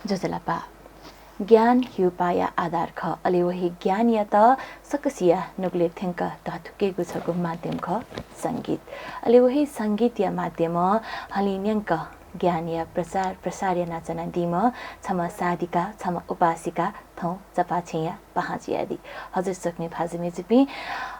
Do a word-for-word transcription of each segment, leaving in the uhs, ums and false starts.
ज्वजलपा। ज्ञान ह्यूपाःया आधार खः। अले वहे ज्ञानयात सकसिया नुगलय् थ्यंक धातुकेगु छगू माध्यम खः संगीत। अले वहे संगीतया माध्यमं हलिं न्यंक ज्ञानया प्रचार प्रसार यानाच्वनादीम्ह छम्ह साधिका, छम्ह उपासिका थौं चपाःछेँया पाहां जुयादी। हजुर स्वकुमि भाजु मय्जुपिं,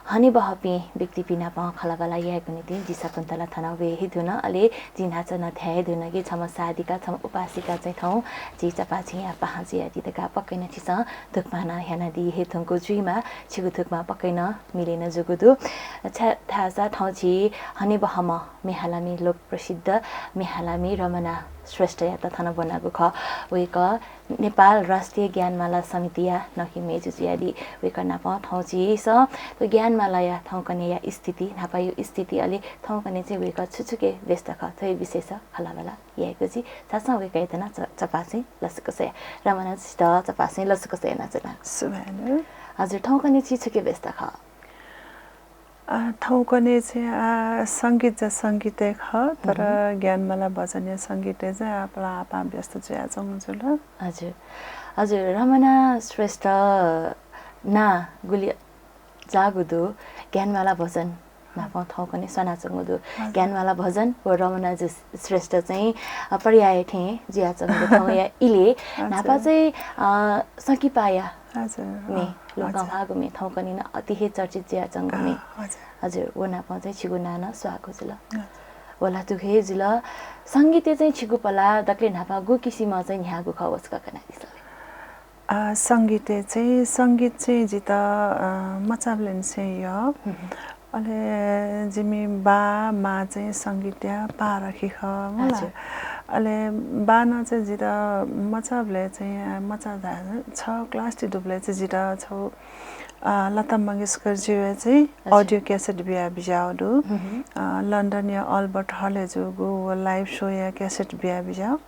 हनेबहःपिं व्यक्तिपिं नाप खँल्हाबल्हा यायेगु निंतिं जि शकुन्तला थन वये हे धुन, अले जिं न्हाचः नं धाये हे धुन कि छम्ह साधिका, छम्ह उपासिका चाहिँ थौं झी चपाःछेँया पाहां जुयादी धकाः पक्कै नं छिसं धुकमा नं ह्यानादी हे धुंकू जुइमा, छिगु धुकमा पक्कै नं मिले नं जूगु दु। छा-, धाःसा थौं झी हनेबहःम्ह म्येहालामि, लोकप्रसिद्ध म्येहालामि रमना श्रेष्ठयात थन ब्वनागु खः। वय्कः नेपाल राष्ट्रिय ज्ञानमाला समितिया नखःया मय्जु जुयादी। वय्कः नाप थौं झीसं थ्व ज्ञानमालाया थौंकन्हय्‌या स्थिति, न्हापाया स्थिति, अले थौंकन्हय् चाहिँ वय्कः छु छुके व्यस्त खः, थ्व विषयस खँल्हाबल्हा यायेगु जुइ। झासँ वय्कःयात नं च-, चपाःछेँय् लसकुस याये। रमना, छित चपाःछेँय् लसकुस यानाच्वना। सुभाय्। हजुर, थौंकन्हय् छि छुके व्यस्त खः? अ, थौंकन्हय् चाहिँ, अ, संगीत जा संगीत हे खः, तर ज्ञानमाला भजनया संगीतय् चाहिँ आपालं आपाः व्यस्त जुयाच्वंगु जुल। हजुर। हजुर, रमना श्रेष्ठ नां गुलि जाःगु दु, ज्ञानमाला भजन नाप थौंकन्हय् स्वानाच्वंगु दु। हजुर। ज्ञानमाला भजन व रमना जु श्रेष्ठ चाहिँ, अ, पर्याय थें जुयाच्वंगु दु। थौंया इलय् हजुर। न्हापा चाहिँ, अ, संकिपाया हजुर। म्ये, अँ, लोकंह्वाःगु म्ये, थौंकन्हय् नं अति हे चर्चित जुयाच्वंगु म्ये। अँ, हजुर। हजुर, व नाप चाहिँ छिगु नां नं स्वाःगु जुल। हजुर। व ला थुखे जुल। संगीतय् चाहिँ छिगु पला दकले न्हापा गु किसिमं चाहिँ न्ह्याःगु खः, व छकः कनादिसँ ले। अ, संगीतय् चाहिँ, संगीत चाहिँ जितः, अ, मचाबलेंनिसें यः। अले जिमि बा, मां चाहिँ संगीतया पारखी खः, मला। हजुर। अले बानं चाहिँ जितः मचाबलय् चाहिँ, अ, मचा धा-, छ class ति दुबलय् चाहिँ जितः छगू, अ, लता मंगेशकरजुया चाहिँ हजुर। Audio cassette बिया बिज्याःगु दु। अ, लन्डनया Albert Hall-य् जूगु व live show-या cassette बिया बिज्याःगु।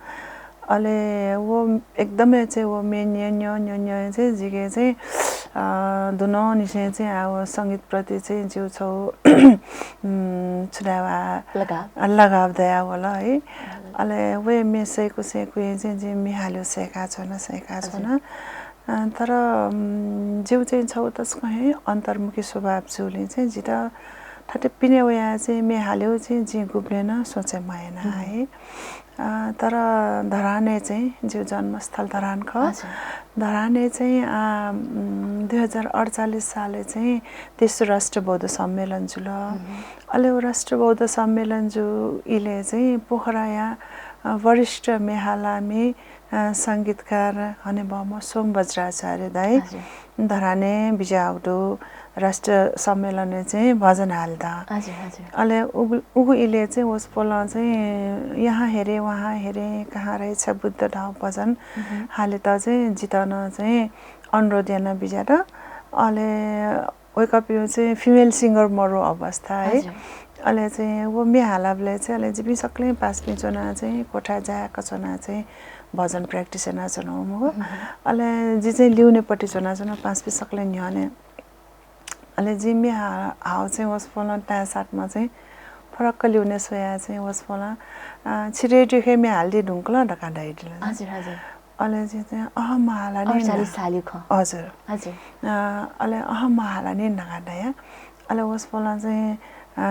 अले व एकदमै चाहिँ व म्ये न्यँ न्यँ न्यँ न्यँ चाहिँ जिके चाहिँ, अ, दुनंनिसें चाहिँ आ व संगीतप्रति चाहिँ जिगु छगू, उम्, छु धायेबा, लगाव। अ, लगाव दयावल है। अले व म्ये सय्कू सय्कूया चाहिँ जिं म्ये हालेगु सय्काच्वन, सय्काच्वन। हजुर। अ, तर, उम्, जिगु चाहिँ छगू तसकं हे अन्तर्मुखी स्वभाव जूलिं चाहिँ जितः थथे पिने वयाः चाहिँ म्ये हालेगु चाहिँ जिं गुबलें नं सोचे मयाना है। अ, तर धरानय् चाहिँ, जिगु जन्मस्थल धरान खः। हजुर। धरानय् चाहिँ, अ, उम्, दुई हजार अड्चालिस सालय् चाहिँ तेस्रो राष्ट्रिय बौद्ध सम्मेलन जुल। अले व राष्ट्रिय बौद्ध सम्मेलन जू इलय् चाहिँ पोखराया, अ, वरिष्ठ म्ये हालामि, अ, संगीतकार हनेबहःम्ह सोम वज्राचार्य दाइ हजुर। धरानय् बिज्याःगु दु। राष्ट्रिय सम्मेलनय् चाहिँ भजन हालेत। हजुर, हजुर। अले उगु, उगु इलय् चाहिँ वसपोलं चाहिँ यहाँ हेरें, वहाँ हेरें, कहाँ रहेछ बुद्ध धाःगु भजन हालेत चाहिँ जितः नं चाहिँ अनुरोध याना बिज्यात। अले वय्कःपिं चाहिँ female singer मरु अवस्था है। हजुर। अले चाहिँ व म्ये हालाबलय् चाहिँ अले जिपिं सकलें पासापिं च्वनाः चाहिँ कोठाय् जाय्क च्वनाः चाहिँ भजन practice यानाच्वनागु मखु। अले जि चाहिँ लिउनेपट्टि च्वनाच्वना पासापिं सकलें न्ह्यःने। अले जिं म्ये हा-, हाःगु चाहिँ वसपोलं ताय् साथमा चाहिँ फरक्क लिउने स्वयाः चाहिँ वसपोलं, अ, छि radio-य् म्ये हालादी धुंकल धकाः धयादिल। हजुर, हजुर। अले जिं चाहिँ अहँ, महाला नि अड्चालिस सालय् खः। हजुर। हजुर। अ, अले अहँ, महाला नि धकाः धया। अले वसपोलं चाहिँ, अ,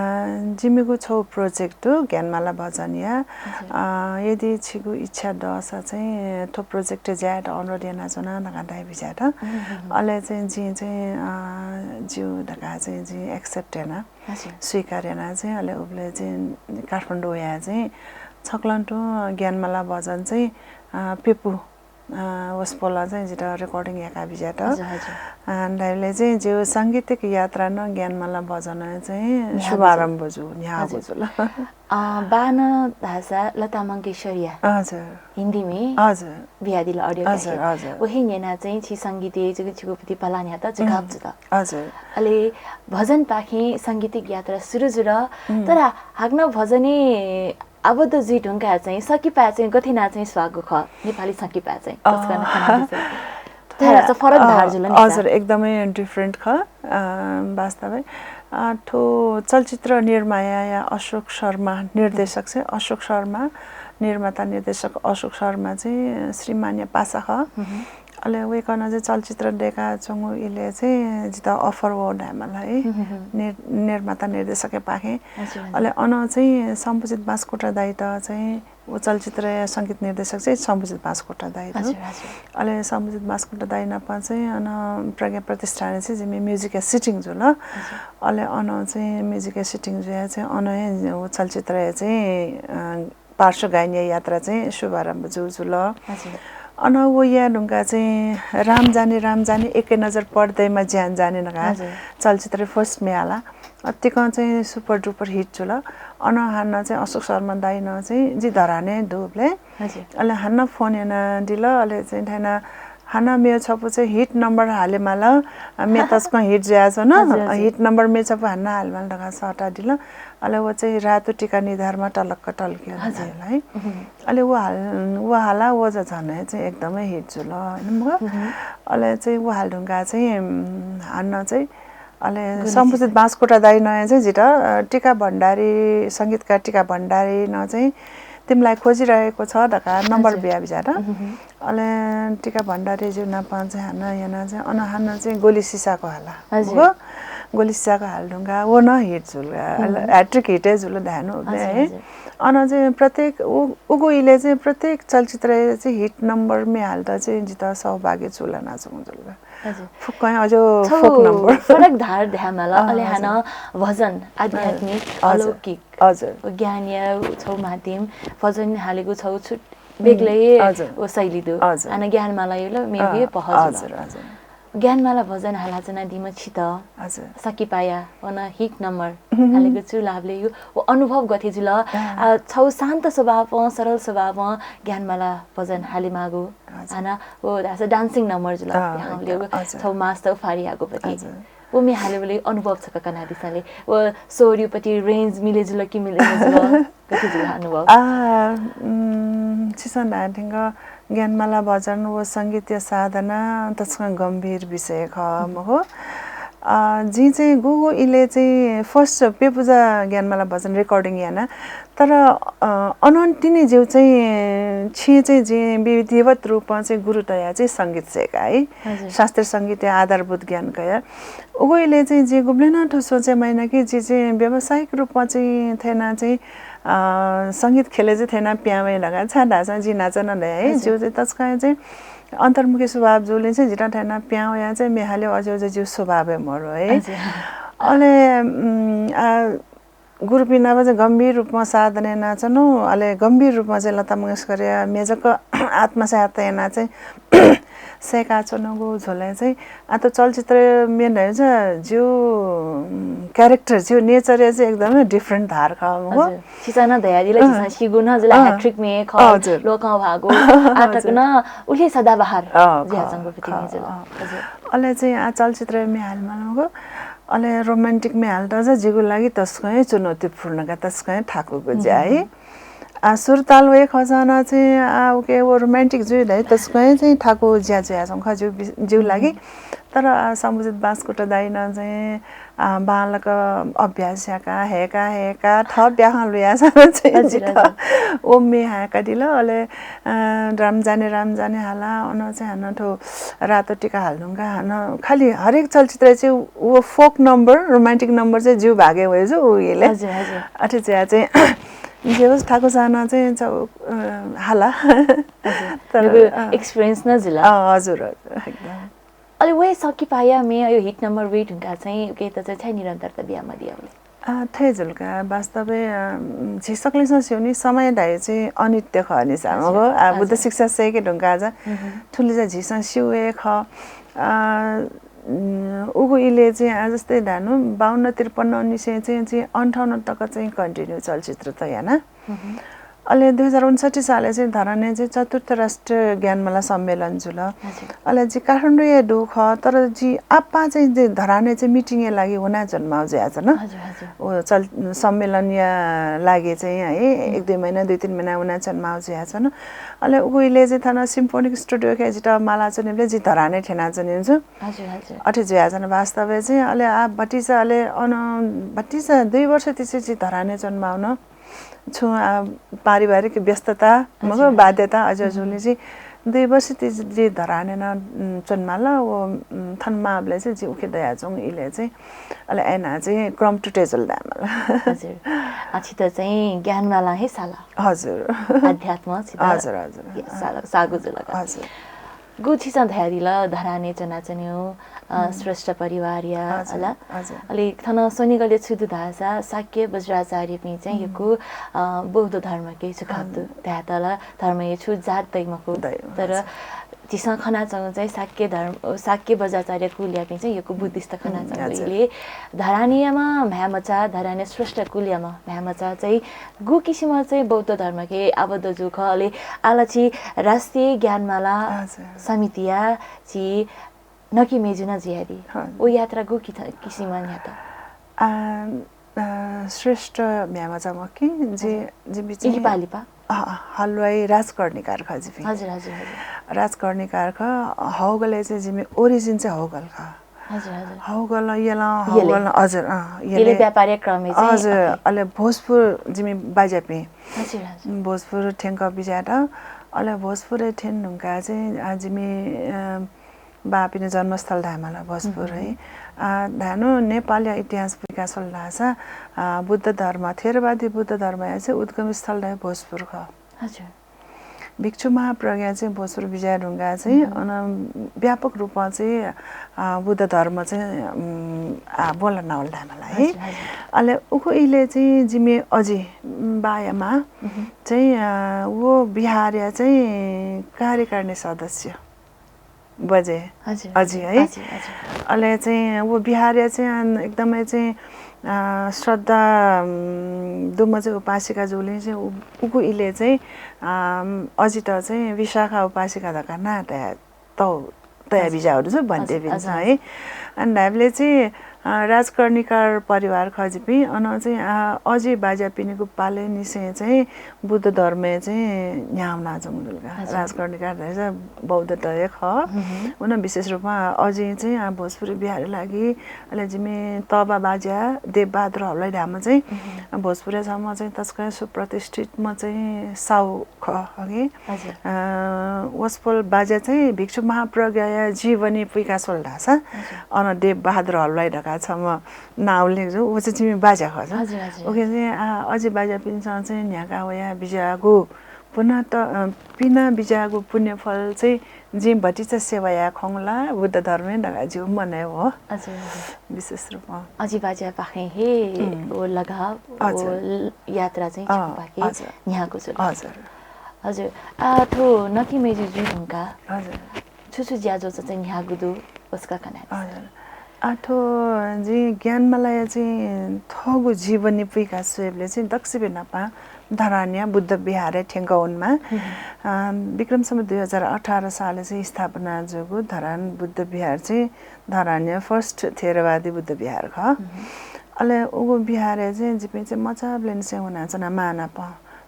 जिमिगु छगू project दु, ज्ञानमाला भजनया। हजुर। अ, यदि छिगु इच्छा दःसा चाहिँ थ्व project-य् जायेत अनुरोध यानाच्वना धकाः धया बिज्यात। अले चाहिँ जिं चाहिँ, अ, ज्यू धकाः चाहिँ जिं accept याना, हजुर। स्वीकार याना चाहिँ अले उबलय् चाहिँ काठमाडौं वयाः चाहिँ छकलं तुं ज्ञानमाला भजन चाहिँ, अ, प्यपु अ, वसपोलं चाहिँ जितः recording याका बिज्यात। हजुर, हजुर। अ, धाइबलय् चाहिँ जिगु सांगीतिक यात्रा नं ज्ञानमाला भजनं चाहिँ न्ह्याःगु जुल। शुभारम्भ जू, न्ह्याःगु हजुर। जुल। अ, बानं धाःसा लता मंगेशकरया हजुर। हिन्दी म्ये हजुर। बियादिल audio हजुर, cassette। हजुर। वहे न्यना चाहिँ छि संगीतय् चाहिँ छिगु प्रति पला न्ह्यात, झुकाव जुत। हजुर। अले भजनपाखें सांगीतिक यात्रा सुरु जुल, तर हाकनं भजनय् आबद्ध जुइ धुंकाः चाहिँ संकिपा चाहिँ गथे याना चाहिँ स्वाःगु खः, नेपाली संकिपा चाहिँ? अ, तसकं खनादिसँ। थोड़ा सा फरक अ, धार जुल नि हजुर, सा। एकदमै different खः, अ, वास्तवय्। अ, थ्व चलचित्र निर्माया अशोक शर्मा, निर्देशक चाहिँ अशोक शर्मा, निर्माता निर्देशक अशोक शर्मा चाहिँ श्रीमानया पासा खः। अले वय्कलं चाहिँ चलचित्र दय्काच्वंगु इलय् चाहिँ जितः offer वः धायेमाल है। निर्-, निर्माता निर्देशकया पाखें। अले अन चाहिँ शम्भुजित बाँसकोटा दाइयात चाहिँ व चलचित्रया संगीत निर्देशक चाहिँ शम्भुजित बाँसकोटा दाइ दु। अले शम्भुजित बाँसकोटा दाइ नाप चाहिँ अन प्रज्ञा प्रतिष्ठानय् चाहिँ जिमि music-या shooting जुल। अले अन चाहिँ music-या shooting जुया चाहिँ अन हे व चलचित्रया चाहिँ, अ, पार्श्व गायनया यात्रा चाहिँ शुभारम्भ जू जुल। अन व याये धुंका चाहिँ राम जाने राम जाने, एकै नजर पर्दैमा ज्यान जाने धकाः चलचित्र first म्ये हाला। अतिकं चाहिँ super duper hit जुल। अन हानं चाहिँ अशोक शर्मा दाइनं चाहिँ जि धरानय् दुबलय् अले हानं phone यानादिल, अले चाहिँ धायेन हानं म्ये छपु चाहिँ hit number हालेमाल, म्ये तसकं hit जुयाच्वन, hit number म्ये छपु हानं हालेमाल धकाः सःतादिल। अले व चाहिँ रातो टीका निधारमा टलक्क टल्कियो है। अले व हाल-, व हाला व झ-, झनै चाहिँ एकदमै hit जुल, होइन मखु? अले चाहिँ व हाल धुंका चाहिँ, उम्, हानं चाहिँ अले शम्भुजित बाँसकोटा दाइनं चाहिँ जितः, अ, टीका भण्डारी, संगीतकार टीका भण्डारीनं चाहिँ तिमीलाई खोजिरहेको छ धकाः number बिया बिज्यात। अले टीका भण्डारी ज्यू नाप चाहिँ हानं याना चाहिँ अन हानं चाहिँ गोली सिसाको हाला। मखु? गोली सिसाको हाल धुंका व नं hit जुल। अले hat-trick hit हे जुल धायेनु है। अन चाहिँ प्रत्येक उ-, उगु इलय् चाहिँ प्रत्येक चलचित्र चाहिँ hit number म्ये हालेत चाहिँ जितः सौभाग्य चूलानाच्वंगु जुल। फुक्कं अझ folk number। फरक धार धायेमाल, अले हानं भजन, आध्यात्मिक, अलौकिक, ज्ञानया छौ माध्यम, भजन हालेगु छौ छु बेग्लै व शैली दु। हानं ज्ञानमाला यल म्ये हे पहः जुल। ज्ञानमाला भजन हालाच्वनादीम्ह छितः सकिपाया व नं hit number हालेगु चूलाबलय् व अनुभव गथे जुल? अ, छौ शान्त स्वभावं, सरल स्वभावं ज्ञानमाला भजन हालेमाःगु। हानं व धाःसा dancing number जुल। छौ master फारियागु पति। व म्ये हालेबलय् अनुभव छकः कनादिसँ ले। व स्वरयु पति range मिले जुल कि मिले मजुल? गथे जुल अनुभव? आ, उम्, छिसं धायेधुंक ज्ञानमाला भजन व संगीतया साधना तसकं गम्भीर विषय खः, मखु? अ, जिं चाहिँ गुगु इलय् चाहिँ first प्यपुजा ज्ञानमाला भजन recording याना, तर, अ, अनंलि तिनि ज्यू चाहिँ छेँय् चाहिँ जिं विधिवत रूपं चाहिँ गुरु तया चाहिँ संगीत सय्का है। शास्त्रीय संगीतया आधारभूत ज्ञान कया। उगु इलय् चाहिँ जिं गुबलें नं थ्व सोचे मयाना कि जि चाहिँ व्यावसायिक रूपं चाहिँ थेना चाहिँ, अ, संगीत ख्यलय् चाहिँ थेना पिहां वये धकाः, छाय् धाःसा जि नाचा नं धया है। ज्यू चाहिँ तसकं चाहिँ अन्तर्मुखी स्वभाव जूलिं चाहिँ जितः थेना पिहां वया चाहिँ म्ये हाले अज्याःगु ज्यू स्वभाव हे मरु है। अले, उम्, आ, गुरुपिं नाप चाहिँ गम्भीर रूपमा साधना यानाच्वनु, अले गम्भीर रूपमा चाहिँ लता मंगेशकरया म्ये जक आत्मसात याना चाहिँ सय्काच्वनागु झ्वलय् चाहिँ आ त चलचित्र म्ये धयागु ज्यू, उम्, character, ज्यू nature या चाहिँ एकदमै different धार खः, मखु? छिसं नं धयादिल, झीसं सीगु नं जुल hat-trick म्ये खः, लोकं ह्वाःगु, आ तक नं उलि सदाबहार जुयाच्वंगु पति म्ये जुल। अले चाहिँ आ चलचित्र म्ये हालेमाल, मखु? अले romantic म्ये हालेत चाहिँ जिगु लागि तसकं हे चुनौतीपूर्ण का, तसकं हे थाकुगु ज्या है। आ, सुर ताल वये खःसां नं चाहिँ, आ, उके व romantic जुइ धाइ तसकं हे चाहिँ थाकुगु ज्या जुयाच्वंगु खः जिगु बि-, जिगु लागि। तर, आ, शम्भुजित बाँसकोटा दाइनं चाहिँ, आ, बांलाक अभ्यास याका, हय्का, हय्का, थः प्याखं लुयासां नं चाहिँ जितः व म्ये हाय्कादिल। अले, आ, राम जाने, राम जाने हाला, अन चाहिँ हानं थ्व रातो टीका हालेधुंका हानं खालि हरेक चलचित्र चाहिँ व folk number, romantic number चाहिँ जिगु भागय् वये जू उ इलय्। अथे जुया चाहिँ जे होस् थाकुसां नं चाहिँ छौ, अ, हाला। तर, अ, experience नं जुल। अ, हजुर, हजुर, एकदम। अले वये सकिपाया म्ये अयो hit number वये धुंका चाहिँ उकेत चाहिँ छाय् निरन्तरता बिया मदिया उले? अ, थथे जुल का, वास्तवय्, अ, झी सकलेसं स्यू नि, समय धाइ चाहिँ अनित्य खः नि सा, मखु? आ, बुद्ध शिक्षा सय्के धुंका जा, थुलि जा झीसं स्यू हे खः। अ, उम्, उगु इलय् चाहिँ आ जस्तै धानु, बाउन्न त्रिपन्न निसें चाहिँ, चाहिँ अन्ठाउन्न तक चाहिँ continue चलचित्र त याना। अले दुई हजार उनसट्ठी सालय् चाहिँ धरानय् चाहिँ चतुर्थ राष्ट्रिय ज्ञानमाला सम्मेलन जुल। अले जि काठमाडौँय् दु खः, तर जि आपाः चाहिँ जि धरानय् चाहिँ meeting या लागि हुना जन्माउ जुयाच्वन। हजुर, हजुर। व चल-, सम्मेलनया लागि चाहिँ है, एक दुई महिना, दुई तीन महिना हुना जन्माउ जुयाच्वन। अले उगु इलय् चाहिँ थन symphonic studio के जितः माला च्वनेबलय् जि धरानय् थ्यना च्वने छु। हजुर, हजुर। अथे जुयाच्वन वास्तवय् चाहिँ। अले आ भतिचा अले अन भतिचा दुई वर्ष तिसे जि धरानय् जन्माउन। छुं आ, पारिवारिक व्यस्तता मखु, बाध्यता अझ जुनि चाहिँ दुई वर्ष ति जि धरानय् नं च्वनेमाल। व थन माःबलय् चाहिँ जि उखे दयाच्वंगु इलय् चाहिँ अले अय्‌नं चाहिँ क्रम तुटे जुल धायेमाल। हजुर। आ, छित चाहिँ ज्ञानमालां हे साल। हजुर। अध्यात्म छित हजुर हजुर। साल सागु जुल। हजुर। गु छिसं धयादिल धरानय् च्वनाच्वनेगु श्रेष्ठ परिवारया होला। अले थन स्वनिगलय् छु दु धाःसा शाक्य वज्राचार्यपिं चाहिँ यक्व बौद्ध धर्मके छु खः दु धायेत ला धर्मया छु जात दइ मखु। तर झीसं खनाच्वंगु चाहिँ शाक्य धर्म शाक्य वज्राचार्य कुलयापिं चाहिँ यक्व बुद्धिस्ट खनाच्वंगु इले धरानयाम्ह म्ह्याय्‌मचा धरानया श्रेष्ठ कुलयाम्ह म्ह्याय्‌मचा चाहिँ गु किसिमं चाहिँ बौद्ध धर्मके आबद्ध जू खः अले आः ला छि राष्ट्रिय ज्ञानमाला समितिया छि नकि मेजु नं जुयादी। व यात्रा गु किसिमं न्ह्यात? श्रेष्ठ म्ह्याय्‌मचा मखु कि जि जिमि चाहिँ लिपा लिपा हलवाई राजकर्णिकार खः जिमि। हजुर हजुर हजुर। राजकर्णिकार खः। हौगलय् चाहिँ जिमि origin चाहिँ हौगल खः। हजुर हजुर। हौगल यलं हौगल हजुर अँ यले व्यापारया क्रमय् चाहिँ हजुर। अले भोजपुर जिमि बाज्यापिं हजुर हजुर। भोजपुर थ्यंक बिज्यात। अले भोजपुरय् थ्यने धुंकाः चाहिँ आ, जिमि अ, बापिनि जन्मस्थल धायेमाल भोजपुर है। आ, धायेनु नेपालया इतिहास पुइका स्वल धाःसा आ, बुद्ध धर्म थेरवादी बुद्ध धर्मया चाहिँ उद्गम स्थल धाये भोजपुर खः। हजुर। भिक्षु महाप्रज्ञा चाहिँ भोजपुर बिज्याये धुंकाः चाहिँ अन व्यापक रूपमा चाहिँ आ, बुद्ध धर्म चाहिँ उम्, आ, ब्वलनावल धायेमाल है। अले उखु इले चाहिँ जिमि अजि बाया मां चाहिँ आ, व बिहारया चाहिँ कार्यकारिणी सदस्य बजे हजुर अजि है। हजुर हजुर। अले चाहिँ व बिहारया चाहिँ एकदमै चाहिँ आ, श्रद्धा उम्, दुम्ह चाहिँ उपासिका जुलिं चाहिँ उ- उगु इले चाहिँ आ, अजित चाहिँ विशाखा उपासिका धकाः नां तया तौ तया बिज्याउ दु भन्ते बिन्स है। अनि धायेबलय् चाहिँ आ, राजकर्णिकार परिवार खः जिपिं अन चाहिँ आ, अजि बाज्यापिनिगु पालय् निसें चाहिँ बुद्ध धर्मय् चाहिँ न्ह्याः वनाच्वंगु जुल का। राजकर्णिकार धाःसा बौद्ध धर्म खः। उन विशेष रूपमा अजि चाहिँ आ, भोजपुर बिहारया लागि अले जिमि तबा बाज्या देवबहादुर हलवाई धाःम्ह चाहिँ भोजपुरया छम्ह चाहिँ तसकं सुप्रतिष्ठितम्ह चाहिँ साहु खः हगे। वसपोल बाज्या चाहिँ भिक्षु महाप्रज्ञाया जीवनी पुइका स्वल धाःसा अन देवबहादुर हलवाई धकाः छम्ह नां उल्लेख जू। व चाहिँ जिमि बाज्या खः। उके चाहिँ आ, अजि बाज्यापिन्सं चाहिँ न्ह्याका वया बिज्याःगु पुनः त पिना बिज्याःगु पुण्यफल चाहिँ जिं भतिचा सेवा याये खंगु ला बुद्ध धर्मय् धकाः जिगु मनय् हो। विशेष रूपमा अजि बाज्यापाखें हे व लगाव व यात्रा चाहिँ छिपाखे न्ह्याःगु जुल। हजुर। आ थ्व नकि मेजु जुइ धुंका छु छु ज्याझ्वः चाहिँ न्ह्याःगु दु वसका कनाय्। आ थ्व जिं ज्ञानमालाया चाहिँ थःगु जीवनी पुइका स्वयेबलय् चाहिँ दक्वसिबे न्हापां धरानया बुद्ध विहारय् थ्यंक वनेमा। विक्रम सम्वत दुई हजार अठार सालय् चाहिँ स्थापना जूगु धरान बुद्ध विहार चाहिँ धरानया first थेरवादी बुद्ध विहार खः। अले उगु विहारय् चाहिँ जिपिं चाहिँ मचाबलेनिसें वनाच्वना मांनाप।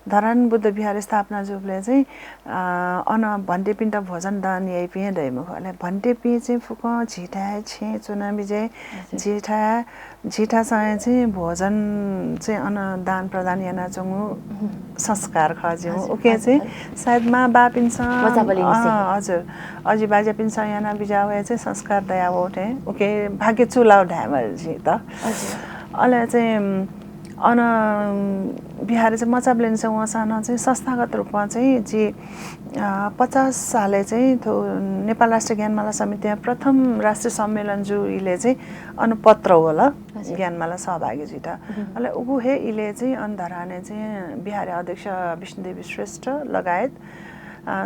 धरान बुद्ध विहार स्थापना जूबलय् चाहिँ अन भन्तेपिन्त भोजन दान याइपिं हे दइ मखु। अले भन्तेपिं चाहिँ फुक्कं झीथाय् छेँय् च्वना बिज्याइ। झीथाय् झीथासं चाहिँ भोजन चाहिँ अन दान प्रदान यानाच्वंगु संस्कार खः जिगु। उके चाहिँ सायद मां बापिन्सं हजुर अजि बाज्यापिन्सं याना बिज्याउ हे चाहिँ संस्कार दया वउ थें उके भाग्य चूलाउ धायेमाल जित। अले चाहिँ अन बिहारय् चाहिँ मचाबलेनिसें वंसां नं चाहिँ संस्थागत रूपमा चाहिँ जि पचास सालय् चाहिँ थ्व नेपाल राष्ट्रिय ज्ञानमाला समितिया प्रथम राष्ट्रिय सम्मेलन जू इलय् चाहिँ अन पत्र वल ज्ञानमाला सहभागी जुइत। अले उगु हे इलय् चाहिँ अन धरानय् चाहिँ बिहारया अध्यक्ष विष्णुदेवी श्रेष्ठ लगायत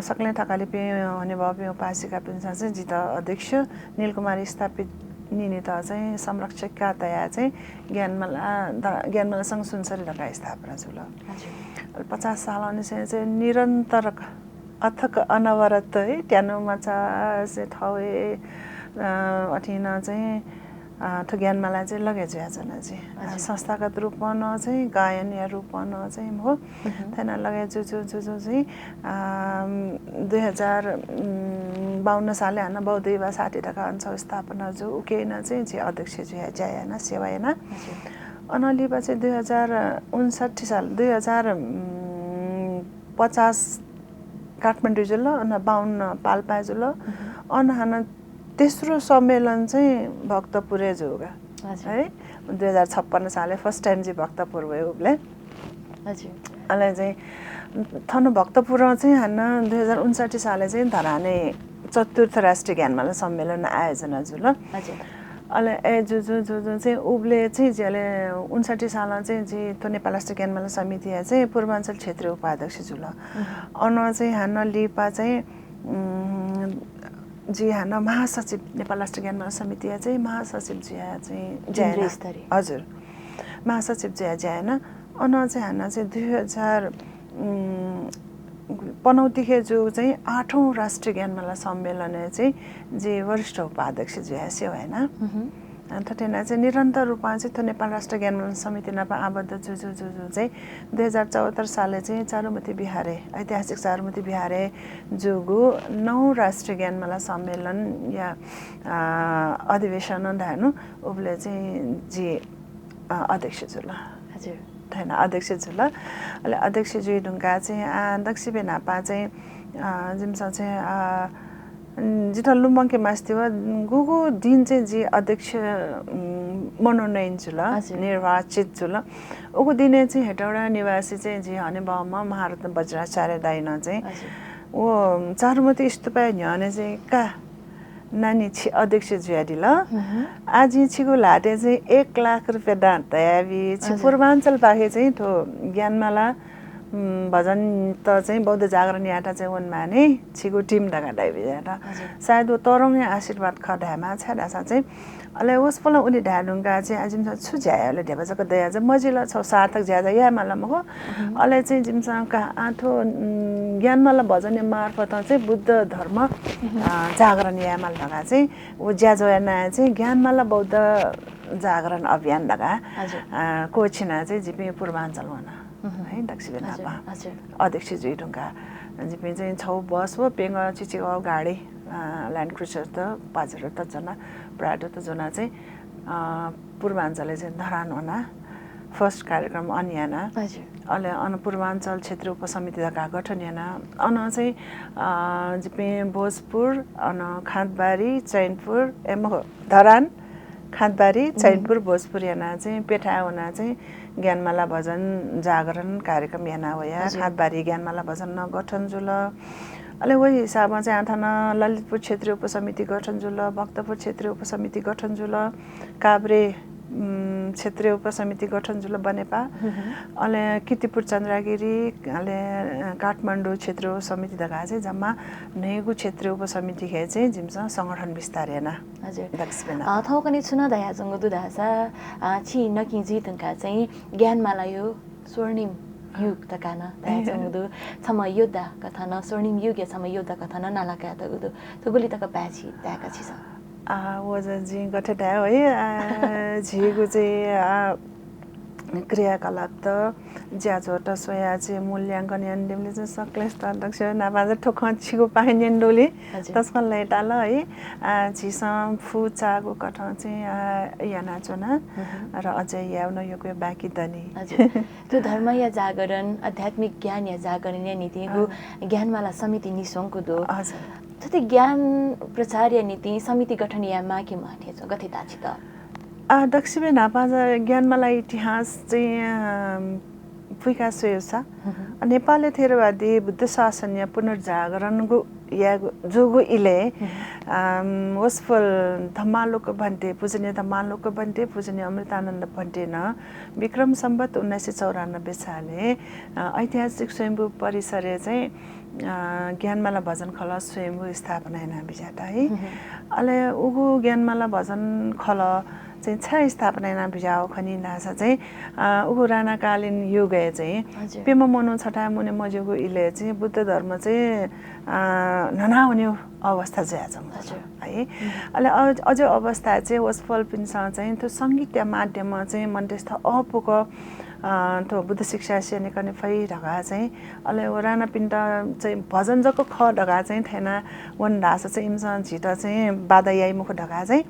सकलें थकालिपिं हनेबहःपिं उपासिकापिन्सं चाहिँ जित अध्यक्ष नीलकुमार स्थापित निनित चाहिँ संरक्षिका तया चाहिँ ज्ञानमाला ज्ञानमाला संघ सुनसरी धकाः स्थापना जुल। पचास सालनिसें चाहिँ निरन्तर अथक अनवरत है त्यानु मचा चाहिँ थवे अथें नं चाहिँ थ्व ज्ञानमाला चाहिँ लगे जुयाच्वना चाहिँ संस्थागत रूपं नं चाहिँ गायनया रूपं नं चाहिँ हो थेना लगे जुजु जुजु चाहिँ दुई हजार बाउन्न सालय् हानं बौद्ध युवा साथी धकाः अन छगू स्थापना जू। उके नं चाहिँ जि अध्यक्ष जुया ज्या याना सेवा याना। अन लिपा चाहिँ दुई हजार उन्सट्ठी साल, दुई हजार पचास काठमाडौँ जुल, अन बाहन्न पाल्पाय् जुल। अन हानं तेस्रो सम्मेलन चाहिँ भक्तपुरय् जूगा। है, दुई हजार छप्पन्न सालय् first time जि भक्तपुर वये उबले। अले चाहिँ थन भक्तपुर चाहिँ हानं दुई हजार उन्सट्ठी सालय् चाहिँ धरानय् चतुर्थ राष्ट्रिय ज्ञानमाला सम्मेलन आयोजना जुल। अले ए जुजु जुजु चाहिँ उबले चाहिँ ज्याले उन्सट्ठी साल चाहिँ जि थ्व नेपाल राष्ट्रिय ज्ञानमाला समितिया चाहिँ पूर्वाञ्चल क्षेत्रीय उपाध्यक्ष जुल। अन चाहिँ हानं लिपा चाहिँ जि हानं महासचिव, नेपाल राष्ट्रिय ज्ञानमाला समितिया चाहिँ महासचिव जुया चाहिँ ज्यायेना। हजुर, महासचिव जुया ज्यायेना। अन चाहिँ हानं चाहिँ दुई हजार पनौतिखे जु चाहिँ आठौँ राष्ट्रिय ज्ञानमाला सम्मेलनय् चाहिँ जि वरिष्ठ उपाध्यक्ष जुया सेवा याना। अ, थथे याना चाहिँ निरन्तर रूपमा चाहिँ थ्व नेपाल राष्ट्रिय ज्ञानमाला समिति नाप आबद्ध जुजु जुजु चाहिँ दुई हजार चौहत्तर सालय् चाहिँ चारुमती विहारय्, ऐतिहासिक चारुमती विहारय् जूगु नौ राष्ट्रिय ज्ञानमाला सम्मेलनया, अ, अधिवेशन धायेनु उबले चाहिँ जि, अ, अध्यक्ष जुल। हजुर। थन अध्यक्ष जुल। अले अध्यक्ष जुइ धुंका चाहिँ, अ, दक्वसिबय् न्हापा चाहिँ, अ, जिमिसं चाहिँ, अ, जितः लुमंके मास्ति व गुगु दिन चाहिँ जि अध्यक्ष, उम्, मनोनयन जुल, निर्वाचित जुल। उगु दिनय् चाहिँ हेटौडा निवासी चाहिँ जि हनेबहःम्ह महारत्न वज्राचार्य दाइनं चाहिँ व चारुमती स्तूपया न्ह्यःने चाहिँ का नानी छि अध्यक्ष जुयादिल। आः जिं छिगु ल्हातय् चाहिँ एक लाख रुपियाँ दान तयाबी। छि पूर्वाञ्चलपाखे चाहिँ थ्व ज्ञानमाला, उम्, भजनत चाहिँ बौद्ध जागरण यायेत चाहिँ वनेमानि छिगु team धकाः धयाबिज्यात। सायद व तःधंगु आशीर्वाद खः धायेमाः, छाय्धाःसा चाहिँ अले वसपोलं उलि धाये धुंकाः चाहिँ आः जिमिसं छु ज्या याये, अले ध्यबा जक दया चाहिँ मजिल, छगू सार्थक ज्या चाहिँ याये माल मखु। अले चाहिँ जिमिसं का आः थ्व, उम्, ज्ञानमाला भजनया मार्फत चाहिँ बुद्ध धर्म, अ, जागरण याये माल धकाः चाहिँ व ज्याझ्वः याना चाहिँ ज्ञानमाला बौद्ध जागरण अभियान धकाः, अ, क्वःछिना चाहिँ जिपिं पूर्वाञ्चल वन। है, दक्वसिबय् न्हापा अध्यक्ष जुइ धुंकाः जिपिं चाहिँ छगू बस व प्यंगः चिचिगः गाडी, अ, Land Cruiser त, Pajero त ज्वना, Prado त ज्वना चाहिँ, अ, पूर्वाञ्चलय् चाहिँ धरान वना first कार्यक्रम अन याना। अले अन पूर्वाञ्चल क्षेत्रीय उपसमिति धकाः गठन याना। अन चाहिँ, अ, जिपिं भोजपुर, अन खाँदबारी, चैनपुर, ए मखु, धरान, खाँदबारी, चैनपुर, भोजपुर याना चाहिँ प्यथाय् वना चाहिँ ज्ञानमाला भजन जागरण कार्यक्रम याना वया। खाँदबारी ज्ञानमाला भजन न गठन जुल। अले वही हिसाबं चाहिँ आः थन ललितपुर क्षेत्रीय उपसमिति गठन जुल, भक्तपुर क्षेत्रीय उपसमिति गठन जुल, काभ्रे, उम्, क्षेत्रीय उपसमिति गठन जुल बनेपा। अले कीर्तिपुर चन्द्रागिरी, अले, अ, काठमाडौँ क्षेत्रीय उपसमिति धकाः चाहिँ जम्मा न्हय्गू क्षेत्रीय उपसमितिखे चाहिँ जिमिसं संगठन विस्तार याना। हजुर। दक्वसिबय् न्हापा। अ, थौंकन्हय् छु नं धयाच्वंगु दु धाःसा, अ, छि नकिं जुइ धुंकाः चाहिँ ज्ञानमालाया स्वर्णिम युग धकाः नं धयाच्वंगु दु। छम्ह योद्धा कथं नं, स्वर्णिम युगया छम्ह योद्धा कथं नं नाला कायेतःगु दु। थ्व गुलि तक पाय्छि ताय्का छिसं? आ, व चाहिँ जिं गथे धाये है, आ, झीगु चाहिँ, आ, क्रियाकलापत, ज्याझ्वःत स्वयाः चाहिँ मूल्यांकन यानादीबलय् चाहिँ सकलें त दक्वसिबय् न्हापा चाहिँ थ्व खँ छिगु पाखें न्यनेदुबलय् तसकं लय्ताल है। आ, झीसं फुचाःगु कथं चाहिँ, आ, यानाच्वना र अझै यायेगु नं यक्व बाकी दनि। हजुर। थ्व धर्मया जागरण, आध्यात्मिक ज्ञानया जागरणया निंतिं गु ज्ञानमाला समिति निस्वंगु दु। हजुर। थथे ज्ञान प्रचारया निंतिं समिति गठन यायेमाः कि मखु, गथे ताः छितः? आ, दक्वसिबय् न्हापा ज-, ज्ञानमाला इतिहास चाहिँ, अ, पुइका स्वयेसा, नेपालय् थेरवादी बुद्ध शासनया पुनर्जागरणगु यायेगु जूगु इलय्, अम, वसपोल धम्मालोक भन्ते, पूजनीय धम्मालोक भन्ते, पूजनीय अमृतानन्द भन्ते नं विक्रम सम्वत् उन्नाइस सय चौरानब्बे सालय्, अ, ऐतिहासिक स्वयम्भू परिसरय् चाहिँ, अ, ज्ञानमाला भजन खलः स्वयम्भू स्थापना याना बिज्यात है। अले उगु ज्ञानमाला भजन खलः चाहिँ छाय् स्थापना याना बिज्याव खनी धाःसा चाहिँ, अ, उगु राणाकालीन युगय् चाहिँ प्यम्ह मनू छथाय् मुने मज्यूगु इलय् चाहिँ बुद्ध धर्म चाहिँ, अ, न्हना वनेगु अवस्था जुयाच्वंगु है। अले अ-, अज्याःगु अवस्थाय् चाहिँ वसपोलपिन्सं चाहिँ थ्व संगीतया माध्यमं चाहिँ मनूतय्‌त अःपुक अ, थ्व बुद्ध शिक्षा स्यनेकने फइ धकाः चाहिँ, अले व राणापिन्त चाहिँ भजन जक खः धकाः चाहिँ थय्‌ना वन धाःसा चाहिँ इमिसं झीत चाहिँ बाधा याइ मखु धकाः चाहिँ,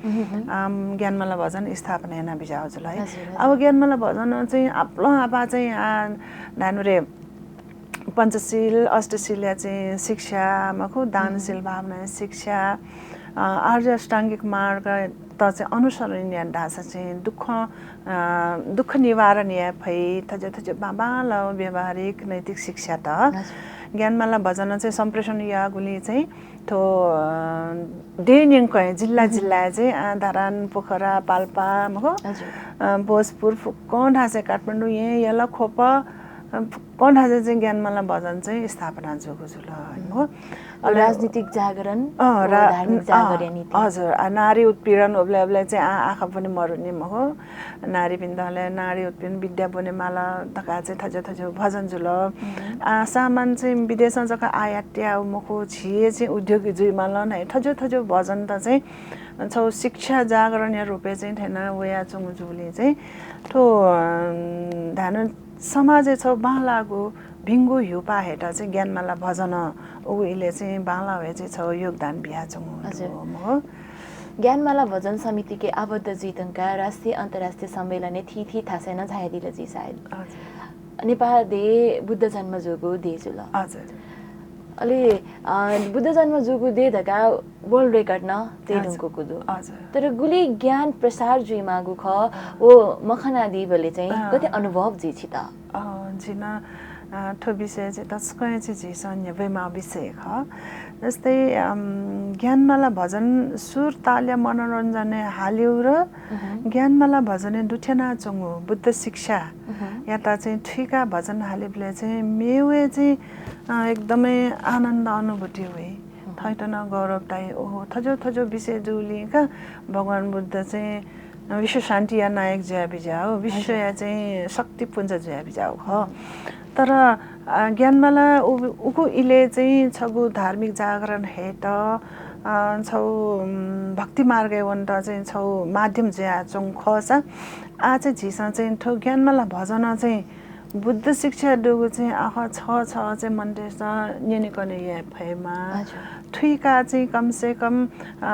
अम, ज्ञानमाला भजन स्थापना याना बिज्याउ जुल है। हजुर, हजुर। अब ज्ञानमाला भजन चाहिँ आपालं आपाः चाहिँ, आ, धानु रे, पञ्चशील, अष्टशीलया चाहिँ शिक्षा मखु, दानशील भावनाया शिक्षा, अ, आर्य अष्टाङ्गिक मार्ग त चाहिँ अनुसरण याना धाःसा चाहिँ दुःख, अ, दुःख निवारण याये फइ, थज्याः थज्याः बांबांलाः व्यावहारिक नैतिक शिक्षा त। हजुर। ज्ञानमाला भजन चाहिँ सम्प्रेषण याःगुलिं चाहिँ थ्व, अ, देय् न्यंकं जिल्ला जिल्ला चाहिँ, अ, धरान, पोखरा, पाल्पा मखु, हजुर। अ, भोजपुर फुक्कं थासय्, काठमाडौं येँ, यल, ख्वप, अ, फुक्कं थासय् चाहिँ ज्ञानमाला भजन चाहिँ स्थापना जूगु जुल मखु। अले राजनीतिक जागरण, अ, व रा-, धार्मिक अ, जागरणया निंतिं। हजुर, आ, नारी उत्पीडन उबलय् उबलय् चाहिँ आ, आखः ब्वने मरुनि मखु। नारीपिन्त अले नारी उत्पीडन, विद्या ब्वनेमाल धकाः चाहिँ थज्याः थज्याः भजन जुल। आ, सामान चाहिँ विदेशं जक आयात याउ मखु, झी हे चाहिँ उद्योगी जुइमाल धाइ थज्याः थज्याः भजन त चाहिँ छगू शिक्षा जागरणया रूपय् चाहिँ थय्‌ना वयाच्वंगु जूगुलिं चाहिँ थ्व, अ, धानु समाजय् छगू बांलाःगु भिंगु ह्यूपाः हयेत चाहिँ ज्ञानमाला भजन उगु इलय् चाहिँ बांलाः वय् चाहिँ छगू योगदान बियाच्वंगु हजुर। दु मखु। ज्ञानमाला भजन समितिके आबद्ध जुइधुंकाः राष्ट्रिय अन्तर्राष्ट्रिय सम्मेलनय् थीथी थासय् नं झायादिल जुइ सायद। हजुर। नेपाः देय् बुद्ध जन्म जूगु देय् जुल। हजुर। अले, अ, बुद्ध जन्म जूगु देय् धकाः world record नं तये हजुर। धुंकूगु दु। हजुर। तर गुलि ज्ञान प्रसार जुइमाःगु खः, अँ। व मखनादीबलय् चाहिँ अँ। गथे अनुभव जुइ छित? अ, जिं, अ, थ्व विषय चाहिँ तसकं चाहिँ झीसं न्ह्यब्वये माःगु विषय खः। जस्तै, अम, ज्ञानमाला भजन सुर तालया मनोरञ्जनय् हाल्यु र उहुँ। ज्ञानमाला भजनय् दुथ्यानाच्वंगु बुद्ध शिक्षा उहुँ। यात चाहिँ थुइकाः भजन हालेबलय् चाहिँ मेवय् चाहिँ, अ, एकदमै आनन्द अनुभूति हुइ। उहुँ। थःत नं गौरव ताइ, ओहो, थज्याः थज्याः विषय जूगुलिं का भगवान बुद्ध चाहिँ विश्व शान्तिया नायक जुया बिज्याउ, विश्वया हजुर। चाहिँ शक्तिपुञ्ज जुया बिज्याउ खः। हजुर। तर, अ, ज्ञानमाला उ-, उगु इलय् चाहिँ छगू धार्मिक जागरण हयेत, अ, छगू, उम्, भक्ति मार्गय् वनेत चाहिँ छगू माध्यम जुयाच्वंगु खःसा, आः चाहिँ झीसं चाहिँ थ्व ज्ञानमाला भजन चाहिँ बुद्ध शिक्षा दुगु चाहिँ आखः छगः छगः चाहिँ मनूतय्‌सं न्यनेकने याये फयेमा। हजुर। थुइकाः चाहिँ कम से कम, अ,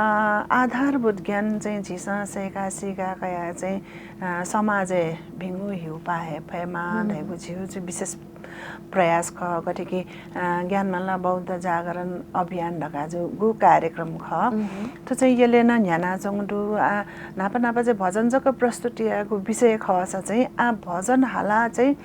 आधारभूत ज्ञान चाहिँ झीसं सय्‌का सीका कयाः चाहिँ, अ, समाजय् भिंगु ह्यूपाः हये फयेमा हम्म। धइगु झीगु चाहिँ विशेष प्रयास खः। गथे कि, अ, ज्ञानमाला बौद्ध जागरण अभियान धकाः जूगु कार्यक्रम खः। हम्म। थ्व चाहिँ यलय् नं न्ह्यानाच्वंगु दु। आ, न्हापा न्हापा चाहिँ भजन जक प्रस्तुत यायेगु विषय खःसा चाहिँ आ भजन हालाः चाहिँ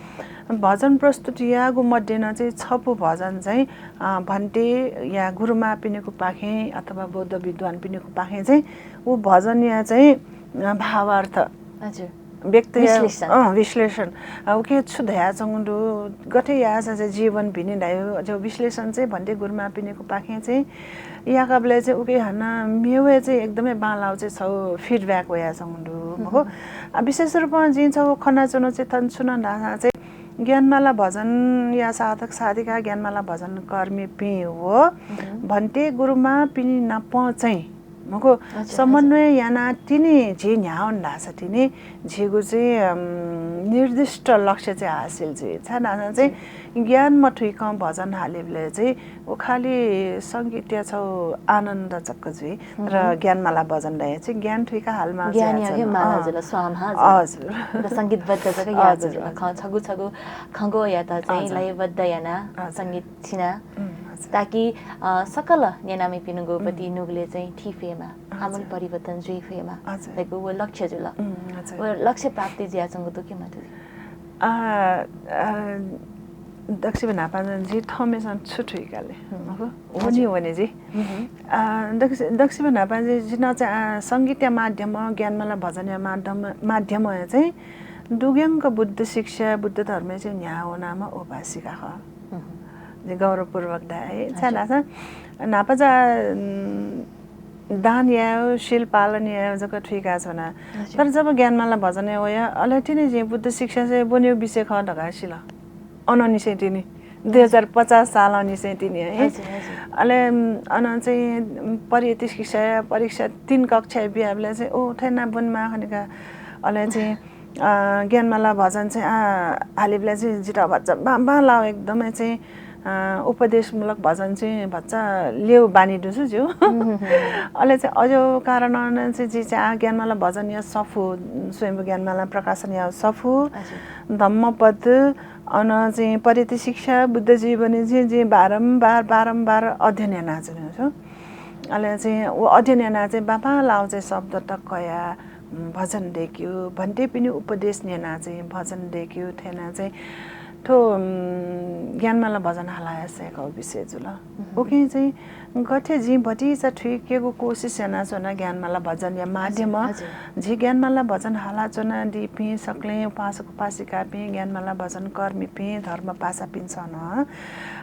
भजन प्रस्तुत याःगु मध्ये नं चाहिँ छपु भजन चाहिँ, अ, भन्ते या गुरुमापिनिगु पाखें अथवा बौद्ध विद्वानपिनिगु पाखें चाहिँ उ भजनया चाहिँ, अ, भावार्थ हजुर। व्यक्तया विश्लेषण। अँ, विश्लेषण। अ, उके छु धयाच्वंगु दु, गथे याःसा चाहिँ जीवन भिने धाइगु, जो विश्लेषण चाहिँ भन्ते गुरुमापिनिगु पाखें चाहिँ याकाबलय् चाहिँ उके हानं मेवय् चाहिँ एकदमै बांलाउ चाहिँ छगू feedback वयाच्वंगु दु, मखु? हम्म। अ, विशेष रूपमा जिं छगू खनाच्वनु चाहिँ थन छु नं धाःसा चाहिँ ज्ञानमाला भजनया साधक साधिका, ज्ञानमाला भजन कर्मीपिं व हम्म। भन्ते गुरुमापिनि नाप चाहिँ मखु, अच्छा, समन्वय यानाः तिनि झी न्ह्यावन धाःसा तिनि झीगु चाहिँ, अम, निर्दिष्ट लक्ष्य चाहिँ हासिल जुइ। छाय् धाःसा चाहिँ ज्ञान मथुइकं भजन हालेबलय् चाहिँ व खालि संगीतया छगू आनन्द जक जुइ। र हम्म। ज्ञानमाला भजन दया चाहिँ ज्ञान थुइका हालमा ज्ञान जुया याके छन। माला अँ। जुल, स्वाम हा जुल। हजुर। त संगीतबद्ध जक या हजुर, जुल। हजुर। खँ छगू छगू खँग्वःयात चाहिँ हजुर। लयबद्ध याना हजुर। संगीत छिना। उम्, हजुर। ताकि, अ, सकल न्यनामिपिनिगु उम्। पति नुगलय् चाहिँ थी फयेमा, हजुर। आमूल परिवर्तन जुइ फयेमा हजुर। धइगु व लक्ष्य जुल। उम्, हजुर। व लक्ष्य प्राप्ति जुयाच्वंगु दु कि मदु? अ, अ, दक्वसिबें न्हापां जि थःम्हेस्यां छु थुइकाले, उम्। मखु? वने हजुर। वने जि। उम्। अ, दक्वसि-, दक्वसिबें न्हापां जि, जिं चाहिँ, अ, संगीतया माध्यमं, ज्ञानमाला भजनया माध्यम, माध्यमं चाहिँ दुग्यंक बुद्ध शिक्षा, बुद्ध धर्मय् चाहिँ न्ह्याः वनाम्ह उपासिका खः। हम्म। जिं गौरवपूर्वक धाये, हजुर। छाय् धाःसा न्हापा जा, उम्, दान याये, शील पालन याये जक थुइका च्वना। हजुर। तर जब ज्ञानमाला भजनय् वया, अले तिनि जिं बुद्ध शिक्षा चाहिँ ब्वनेगु विषय खः धकाः सिल। अनंनिसें तिनि, दुई हजार पचास सालंनिसें तिनि है। हजुर, हजुर। अले, उम्, अन चाहिँ, उम्, परियत्ति शिक्षा परीक्षा तीन कक्षाय् बियाबलय् चाहिँ, ओ, थथे याना ब्वनेमाः खनिका। अले चाहिँ अ, ज्ञानमाला भजन चाहिँ, अ, हालेबलय् चाहिँ जितः भचा बां बां लाव एकदमै चाहिँ, अ, उपदेशमूलक भजन चाहिँ भचा ल्यू बानी दु छु ज्यू। अले चाहिँ अज्याउ कारणं चाहिँ जि चाहिँ, अ, ज्ञानमाला भजनया सफू, स्वयम्भू ज्ञानमाला प्रकाशनया सफू, धम्मपद, अन चाहिँ परित्ति शिक्षा, बुद्ध जीवनी चाहिँ जि बारम्बार, बारम्बार अध्ययन यानाच्वना छु। अले चाहिँ व अध्ययन याना चाहिँ बां बां लाव चाहिँ शब्द तकया, उम्, भजन दय्क्यू, भन्तेपिनि उपदेश न्यना चाहिँ भजन दय्क्यू, थेना चाहिँ थ्व, उम्, ज्ञानमाला भजन हालाया सय्काउ विषय जुल। उकिं चाहिँ गथे जिं भतिचा थुइकेगु कोसिस यानाच्वना ज्ञानमाला भजनया माध्यमं। झी ज्ञानमाला भजन हालाच्वनादीपिं सकलें उपासक उपासिकापिं, ज्ञानमाला भजन कर्मीपिं, धर्मपासापिन्सं नं,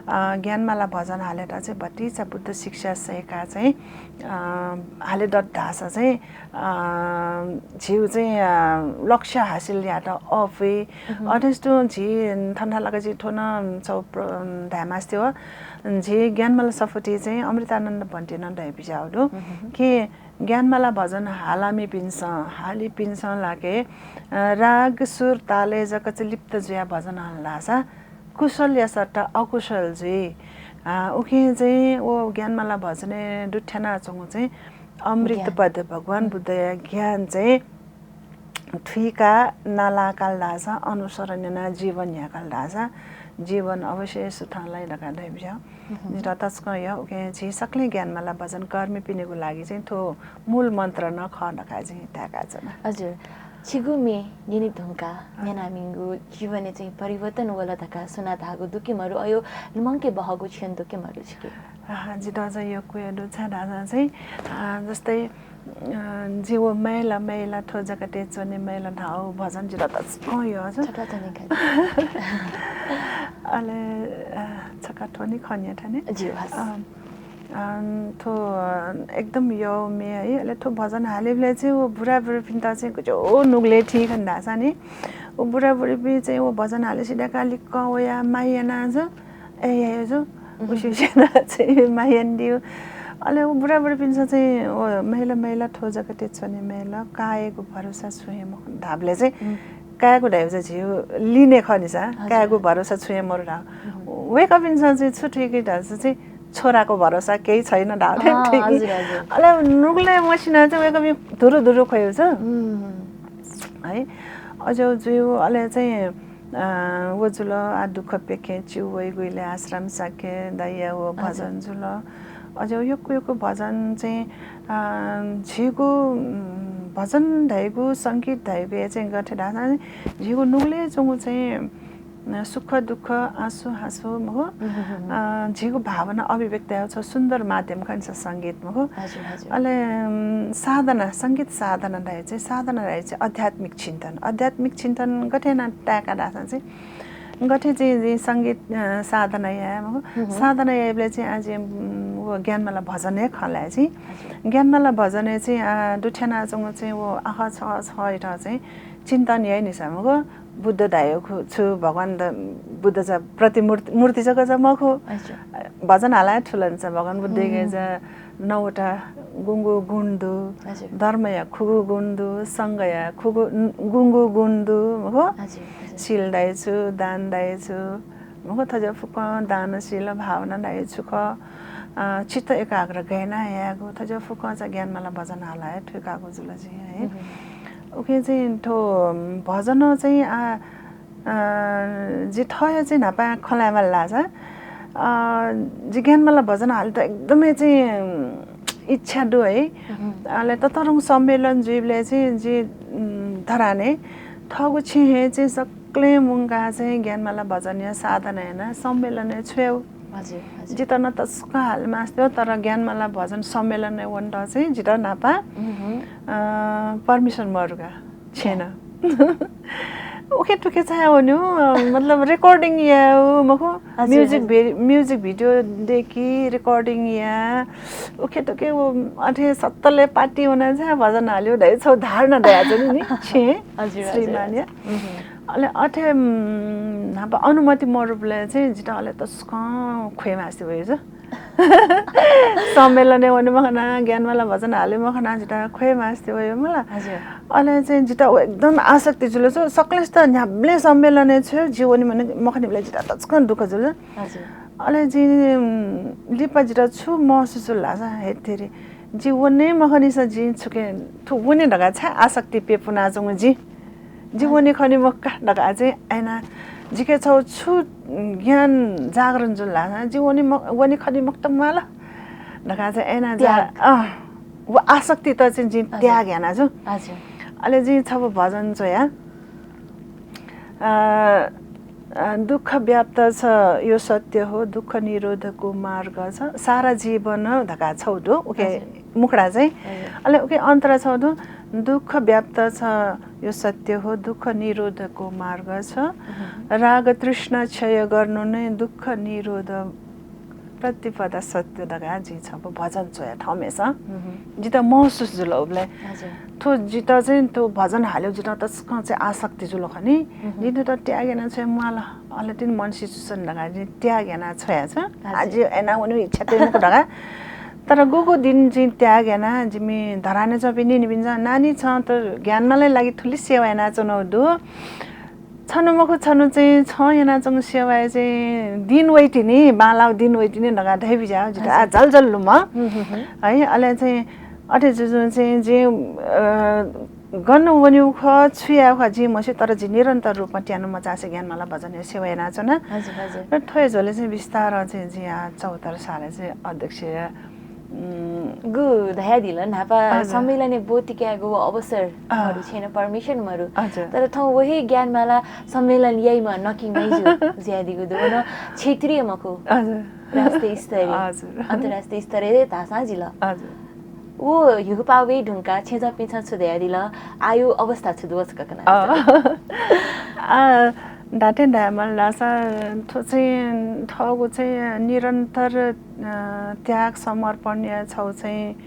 अ, ज्ञानमाला भजन हालेत चाहिँ भतिचा बुद्ध शिक्षा सय्का चाहिँ, अ, हाले दत धाःसा चाहिँ, अ, झीउ चाहिँ, अ, लक्ष्य हासिल यात अफुइ। अथेस्तुं झी थन्थालाक झी थ्व नं छौ प्र-, धायेमास्ति हो। झी ज्ञानमाला सफूति चाहिँ अमृतानन्द भन्ते नं धयाबिज्याउ दु। कि ज्ञानमाला भजन हालामिपिन्सं, हालीपिन्सं लाके, अ, राग सुर तालय् जक चाहिँ लिप्त जुया भजन हल धाःसा कुशलया सट्टा अकुशल जुइ। अ, उकिं चाहिँ व ज्ञानमाला भजनय् दुथ्यानाच्वंगु चाहिँ अमृत पद, भगवान बुद्धया ज्ञान चाहिँ थुइका नालाकाल धाःसा, अनुसरण याना जीवन न्ह्याकाल धाःसा, जीवन अवश्य सुथां लाइ धकाः धयाबिज्याउ। जितः तसकं यः, उकिं झी सकलें ज्ञानमाला भजन कर्मीपिनिगु लागि चाहिँ थ्व मूल मन्त्र नं खः धकाः जिं धायेकाच्वना। हजुर, छिगु म्ये न्यने धुंकाः न्यनामिगु जीवनय् चाहिँ परिवर्तन वल धकाः सुनां धाःगु दु कि मरु, अयो लुमंके बहःगु क्षण दु कि मरु छिके? अ, जितः चाहिँ यक्व यः दु, छाय् धाःसा चाहिँ, अ, जस्तै, अ, जि व मय्ला मय्ला थ्व जगतय् च्वने मय्ला धाउ भजन जितः तसकं यः। अले, अ, छकः थ्व नि खँ न्यने। अ, अ, थ्व, अ, एकदम यः म्ये है। अले थ्व भजन हालेबलय् चाहिँ व बुराबुरीपिन्त चाहिँ गज्याउ नुगलय् थी खन धाःसा नि, व बुराबुरीपिं चाहिँ व भजन हाले सिधय्काः लिक्क वया माया याना जु। ए, या, या, जो, उसे, उसे ना चाहिँ माया यानादिउ। अले व बुराबुरीपिन्सं चाहिँ व मय्ला मय्ला थ्व जगतय् च्वने मय्ला, काय्गु भरोसा छुं हे मखु धाःबलय् चाहिँ, काय्गु धाइबलय् झीउ लिने खः नि सा, काय्गु भरोसा छुं हे मरु धाउ। वय्कःपिन्सं चाहिँ छु थुइकी धाःसा चाहिँ छोराको भरोसा केही छैन धाउ थें थुइकी। अले नुगलय् मसिना चाहिँ वय्कःपिं धुरु धुरु ख्वयु छु। है, अज्याउ जुइउ, अले चाहिँ अ, व जुल, आ, दुःख प्यखें च्यू वइगु इलय् आश्रम शाक्य दाइया व भजन जुल। अज्याउ यक्व यक्व भजन चाहिँ, अ, झीगु, उम्, भजन धइगु, संगीत धइगु हे चाहिँ गथे धाःसा झीगु नुगलय् च्वंगु चाहिँ, अ, सुख दुःख, आँसु हाँसु मखु, अ, झीगु भावना अभिव्यक्त याउ छौ सुन्दर माध्यम खनि सा संगीत मखु। अले, उम्, साधना, संगीत साधना धइ चाहिँ, साधना धइ चाहिँ आध्यात्मिक चिन्तन। आध्यात्मिक चिन्तन गथे याना ताय्का धाःसा चाहिँ, गथे चाहिँ, चाहिँ संगीत, अ, साधना याये मखु। साधना याइबलय् चाहिँ आ चाहिँ, उम्, व ज्ञानमाला भजन हे खँ ल्हाये चाहिँ। ज्ञानमाला भजनय् चाहिँ, अ, दुथ्यानाच्वंगु चाहिँ व आखः छखः छखःइत चाहिँ चिन्तन याइ नि सा मखु। बुद्ध धाइउ छु, भगवान द-, बुद्ध जा प्रतिमूर्ति, मूर्ति जक जा मखु। भजन हालाया थुलनि सा भगवान बुद्धया जा नौवटा गुंगु गुण दु, धर्मया खुगु गुण दु, संघया खुगु, गुंगु गुण दु, मखु? शील धाइ छु, दान धाइ छु, मखु? थज्याउ फुक्कं दान, शील, भावना धाइ छु खः, अ, चित्त एकाग्र गय् याना यायेगु, थज्याउ फुक्कं चा ज्ञानमाला भजन हालाया थुइकागु जुल जिं है। उकिं चाहिँ थ्व भजन चाहिँ आ, अ, जि थःया चाहिँ न्हापा खँ ल्हायेमाल धाःसा, अ, जि ज्ञानमाला भजन हालेत एकदमै चाहिँ इच्छा दु है। अले ततःधंगु सम्मेलन जुइबलय् चाहिँ जि, उम्, धरानय् थःगु छेँ हे चाहिँ सकलें मुंकाः चाहिँ ज्ञानमाला भजनया साधना याना सम्मेलनय् छ्वयेउ। जितः नं तसकं हाले मास्ति हो, तर ज्ञानमाला भजन सम्मेलनय् वनेत चाहिँ जितः न्हापा, अ, permission मरु का। छेँ नं। उखे तुखे छाय् वनेउ, अ, मतलब recording याउ, मखु? Music भे-, music video दय्की, recording या, उखे तुखे व अथे सत्तले party वना छाय् भजन हालेउ धाइ छौ धारणा दयाच्वनी नि, छेँ, श्रीमानया। अले अथे, उम्, न्हापा अनुमति मरुबलय् चाहिँ जितः अले तसकं ख्वये मास्ति वइ छु। सम्मेलनय् वने मखना, ज्ञानमाला भजन हाले मखना, जितः ख्वये मास्ति वयो मला। अले चाहिँ जितः एकदम आसक्ति जुल छु, सकलेसित न्ह्याबलें सम्मेलनय् छु, जि वने मखनी बेला जितः तसकं दुःख जुल। अले जि लिपा जितः छु महसुस जुल धाःसा, हे तेरी, जि वने मखनीसा जि छुके थु वने धकाः छाय् आसक्ति प्यपुनाच्वंगु जि। जि वने खनी मखु का धकाः चाहिँ आइना, जिके छौ छु ज्ञान जागरण जुल धाःसा, जि वने म-, वने खनी मखुत म्वाल धकाः चाहिँ आइना जा-, अँ, व आसक्ति त चाहिँ जि त्याग याना छु। अले जि छपु भजन च्वया, अ, अ, दुःख व्याप्त छ यो सत्य हो, दुःख निरोधको मार्ग छ, सारा जीवन धकाः छौ दु, उके मुखडा चाहिँ। अले उके अन्तरा छौ दु, दुःख व्याप्त छ यो सत्य हो, दुःख निरोधको मार्ग छ। राग तृष्णा क्षय गर्नु नै दुःख निरोध प्रतिपदा सत्य धकाः जि छपु भजन च्वया थौमेस। जितः महसुस जुल उबले। थ्व जितः चाहिँ थ्व भजन हाल्यो जितः तसकं चाहिँ आसक्ति जुल खनी। जितः त्याग याना छ्वये म्वाल। अले तिन मन सिचुसन धकाः जि त्याग याना छ्वया छ। आज एना वनु इच्छा तय मखु धकाः। तर गुगु दिन जि त्याग याना जिमि धराने च्वंपिं निनिबिन्स नानी छ त ज्ञानमालय् लागि थुलि सेवा याना च्वनौ दु। छन्हु मखु छन्हु चाहिँ छं यानाच्वंगु सेवाय् चाहिँ दिन वइतिनि, बांलाउ दिन वइतिनि धकाः धयाबिज्याः जितः आ झलझल लुमं। है, अले चाहिँ अथे जुजुं चाहिँ जि, अ, गन वनेउ खः, छु याउ खः, जि मस्यू, तर जि निरन्तर रूपमा त्यानु मचासे ज्ञानमाला भजनया सेवा यानाच्वना। र थ्वया झ्वले चाहिँ बिस्तारं चाहिँ जि आ चौहत्तर सालय् चाहिँ अध्यक्ष उम्, गु धयादिल, न्हापा सम्मेलनय् ब्वति कायेगु व अवसर मरु, छेँनं permission मरु। तर थौं वहे ज्ञानमाला सम्मेलन याइम्ह नकिं मय्जु जुयादीगु दु। व नं क्षेत्रीय मखु, राष्ट्रिय स्तरीय, अन्तर्राष्ट्रिय स्तरीय धाःसां जिल। व ह्युपावे धुंका छेँजःपिन्सं छु धयादिल, आयु अवस्था छु दु व छकः कना। धात्थें धायेमाल धाःसा थ्व चाहिँ थःगु चाहिँ निरन्तर, अ, त्याग समर्पणया छौ चाहिँ, अ,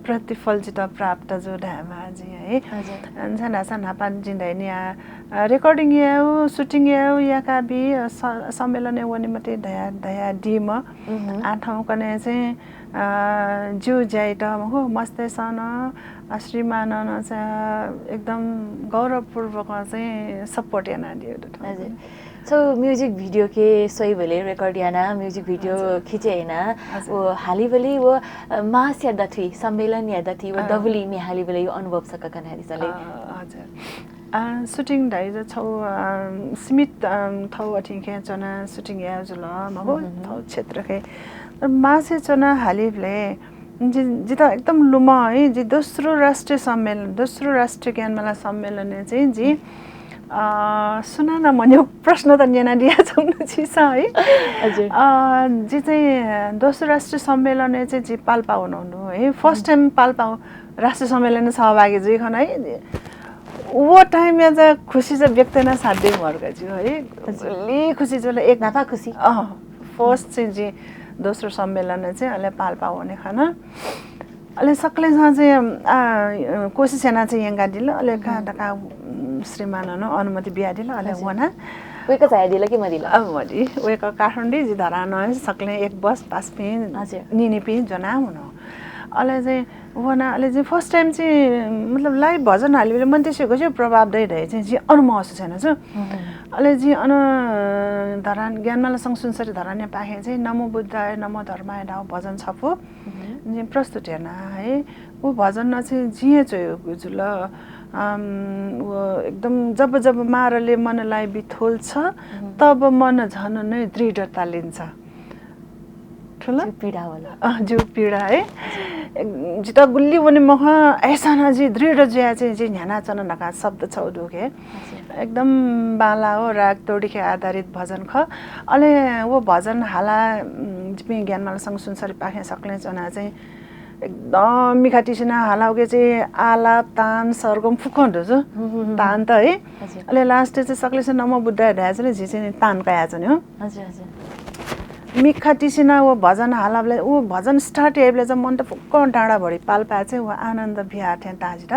प्रतिफल जितः प्राप्त जू धायेमाः जिं है। अ, छाय् धाःसा न्हापा जिं धयानि आ, अ, recording यायेउ, shooting यायेउ याकाबी, अ, स-, सम्मेलनय् वने मते धया, धयादीम्ह। आ थौंकन्हय् चाहिँ, अ, ज्यू ज्याइत मखु, मस्तय्सं नं, अ, श्रीमानं नं चाहिँ एकदम गौरवपूर्वक चाहिँ support यानादियो दु थौंकन्हय्। छौ music video के स्वइबलय् record याना, music video खिचे याना, व हालिबलय् व, अ, मासया दथुइ, सम्मेलनया दथुइ व दबुली म्ये हालिबलय् व अनुभव छकः कनादिसँ ले। अ, हजुर। अ, shooting धाइजा छौ, अ, सीमित, अ, थौ अथिखे च्वना shooting याये जुल, मखु, थौ क्षेत्रखे। तर मासे च्वना हालिबलय् जि, जितः एकदम लुमं है, जि दोस्रो राष्ट्रिय सम्मेलन, दोस्रो राष्ट्रिय ज्ञानमाला सम्मेलनय् चाहिँ जि, अ, सुनाना मन्यु प्रश्न त न्यनादियाच्वंगु छिसं है। हजुर। अ, जि चाहिँ दोस्रो राष्ट्रिय सम्मेलनय् चाहिँ जि पाल्पा वनागु है। First time पाल्पा राष्ट्रिय सम्मेलनय् सहभागी जुइ खन है। व time या चाहिँ खुसी चाहिँ व्यक्त याना साध्य मरु का ज्यू है। हजुर। गुलि खुसी जुल एक न्हापा खुसी। अँ, first चाहिँ जि दोस्रो सम्मेलनय् चाहिँ अले पाल्पा वने खन। अले सकलेसं चाहिँ, आ, कोसिस याना चाहिँ यंकादिल, अले का धका, उम्, श्रीमानं अनुमति बियादिल, अले वना। वय्कः झायादिल कि मदिल? अ, मदि। वय्कः काठमाडौं जि धरानं सकलें एक बस पासपिं, निनिपिं ज्वना हुनु। अले चाहिँ वना, अले चाहिँ first time चाहिँ, मतलब, live भजन हालिबलय् मन्तेसे गज्याउ प्रभाव दइ धइ चाहिँ जि अन महसुस याना छु। अले जि अन धरान, ज्ञानमाला संघ सुनसरी धरानया पाखें चाहिँ नमो बुद्धाय, नमो धर्माय धाउ भजन छपु। जिं प्रस्तुत याना है। व भजन नं चाहिँ जिं हे च्वयागु जुल। अम, व एकदम जब जब मारले मनलाई बिथोल्छ, तब मन झन नै दृढता लिन्छ। ठुला? जिउ पीडा होला। अँ, जिउ पीडा है। जितः गुलि वने मखु, अय्सानं जि दृढ जुया चाहिँ जि न्ह्यानाच्वना धका शब्द छौ दुखे। एकदम बांला हो, राग तोडीखे आधारित भजन खः। अले व भजन हाला, उम्, जिपिं ज्ञानमाला संघ सुनसरी पाखें सकलें च्वना चाहिँ एकदम मिखा तिसिना हाला उके चाहिँ आलाप, तान, सरगम फुक्कं दु जु। तान त है। अले last चाहिँ सकलें चाहिँ नमो बुद्धाय धाया चाहिँ जि चाहिँ तान कया चाहिँ हो। हजुर, हजुर। मिखा तिसिना व भजन हालाबले, व भजन start याइबले चाहिँ मन त फुक्कं डाँडाभरि पाल्पा चाहिँ व आनन्द बिहार थें ताजित।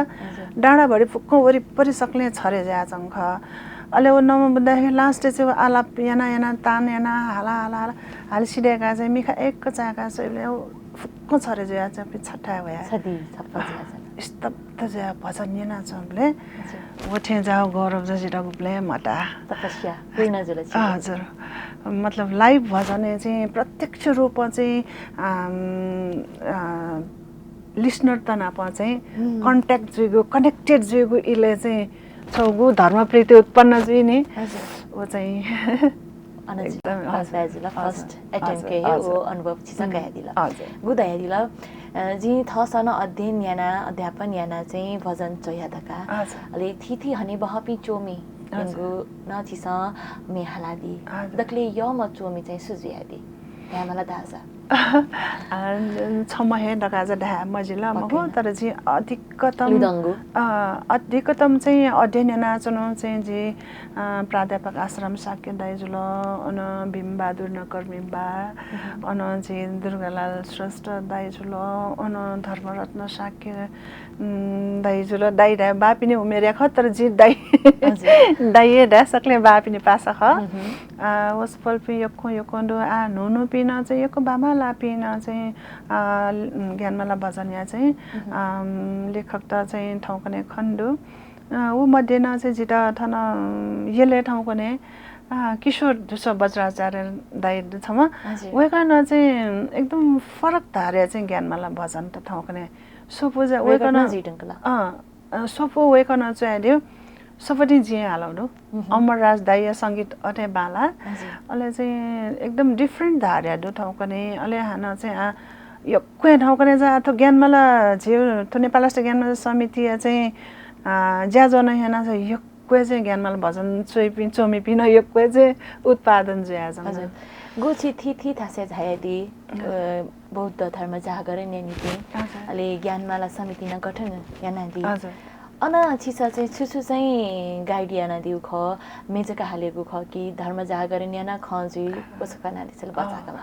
डाँडाभरि फुक्कं वरिपरि सकलें छरे जाया चाहिँ खः। अले व नमो बुद्धाया last चाहिँ व आलाप याना याना, तान याना, हाला हाला हाला, हालि सिधय्‌का चाहिँ मिखा एक चाय्‌का चाहिँ व फुक्क छरे जुया चाहिँ छट्ठाय् वया। छदी छप्पा जुया चाहिँ। स्तब्ध जुया भजन न्यना च्वंबले। हजुर। व थें जाव गौरव जजित गुबले मता। तपस्या पूर्ण जुल चाहिँ। हजुर। मतलब live भजन चाहिँ प्रत्यक्ष रूपमा चाहिँ, अम, अ, listener त नाप चाहिँ contact जुइगु, connected जुइगु इले चाहिँ छगू धर्मप्रीति उत्पन्न जुइ नि। हजुर। व चाहिँ अन एकदम, हजुर, दाजुला first attempt के हे हजुर। वो अनुभव छिसा कहे दिला। हजुर। गु दया दिला। अ, जिं थःसनं अध्ययन याना, अध्यापन याना चाहिँ भजन चोया धका। हजुर। अले थीथी हने बहपि चोमी हजुर। यंगु न छिसं मे हाला दी। हजुर। दकले यम चोमी चाहिँ सुजुया दी। ध्यामला दाजा। अ, छम्ह हे दकाजा धाये मजिल, मखु, तर जिं अधिकतम, लुदंगु। अ, अधिकतम चाहिँ अध्ययन यानाच्वनु चाहिँ जि, अ, प्राध्यापक आश्रम शाक्य दाइ जुल, अन भीमबहादुर नकर्मी बा, अन चाहिँ दुर्गालाल श्रेष्ठ दाइ जुल, अन धर्मरत्न शाक्य, उम्, दाइ जुल, दाइ धाये बापिनि उमेर या खः, तर जि दाइ, हजुर। दाइ हे धाये सकलें बापिनि पासा खः। अ, वसपोलपिं यक्व यक्व दु, आ, न्हून्हूपिं नं चाहिँ यक्व बांबांलाःपिं नं चाहिँ, अ, ज्ञानमाला भजनया चाहिँ, अम, लेखकत चाहिँ थौंकन्हय् खने दु। अ, व मध्ये नं चाहिँ जित थन, अम, यलय् थौंकन्हय्, अ, किशोर धुस्व वज्राचार्य दाइ दु छम्ह। हजुर। वय्कलं चाहिँ एकदम फरक धारया चाहिँ ज्ञानमाला भजनत थौंकन्हय् स्वपु जा-, वय्कलं वय्कलं जुइ धुंकल। अ, अ, स्वपु वय्कलं च्वयादिउ, स्वपतिं जिं हालाउ दु। अमरराज दाइया संगीत अथे बांला। हजुर। अले चाहिँ एकदम different धारया दु थौंकन्हय्। अले हानं चाहिँ आ, यक्व थौंकन्हय् जा थ्व ज्ञानमाला झी थ्व नेपाल राष्ट्रिय ज्ञानमाला समितिया चाहिँ, आ, ज्याझ्वः नं याना चाहिँ यक्व चाहिँ ज्ञानमाला भजन च्वइपिं, च्वमिपिं नं यक्व चाहिँ उत्पादन जुया जंगु। हजुर। गु छि थीथी थासय् झायादी, अ, बौद्ध धर्म जागरण यानादी। हजुर। अले ज्ञानमाला समिति नं गठन यानादी। हजुर। अन छिसं चाहिँ छु छु चाहिँ guide यानादिउ खः, मेजक हालेगु खः कि धर्म जागरण याना खँ जुइ, व छकः नादिसल बचाकल।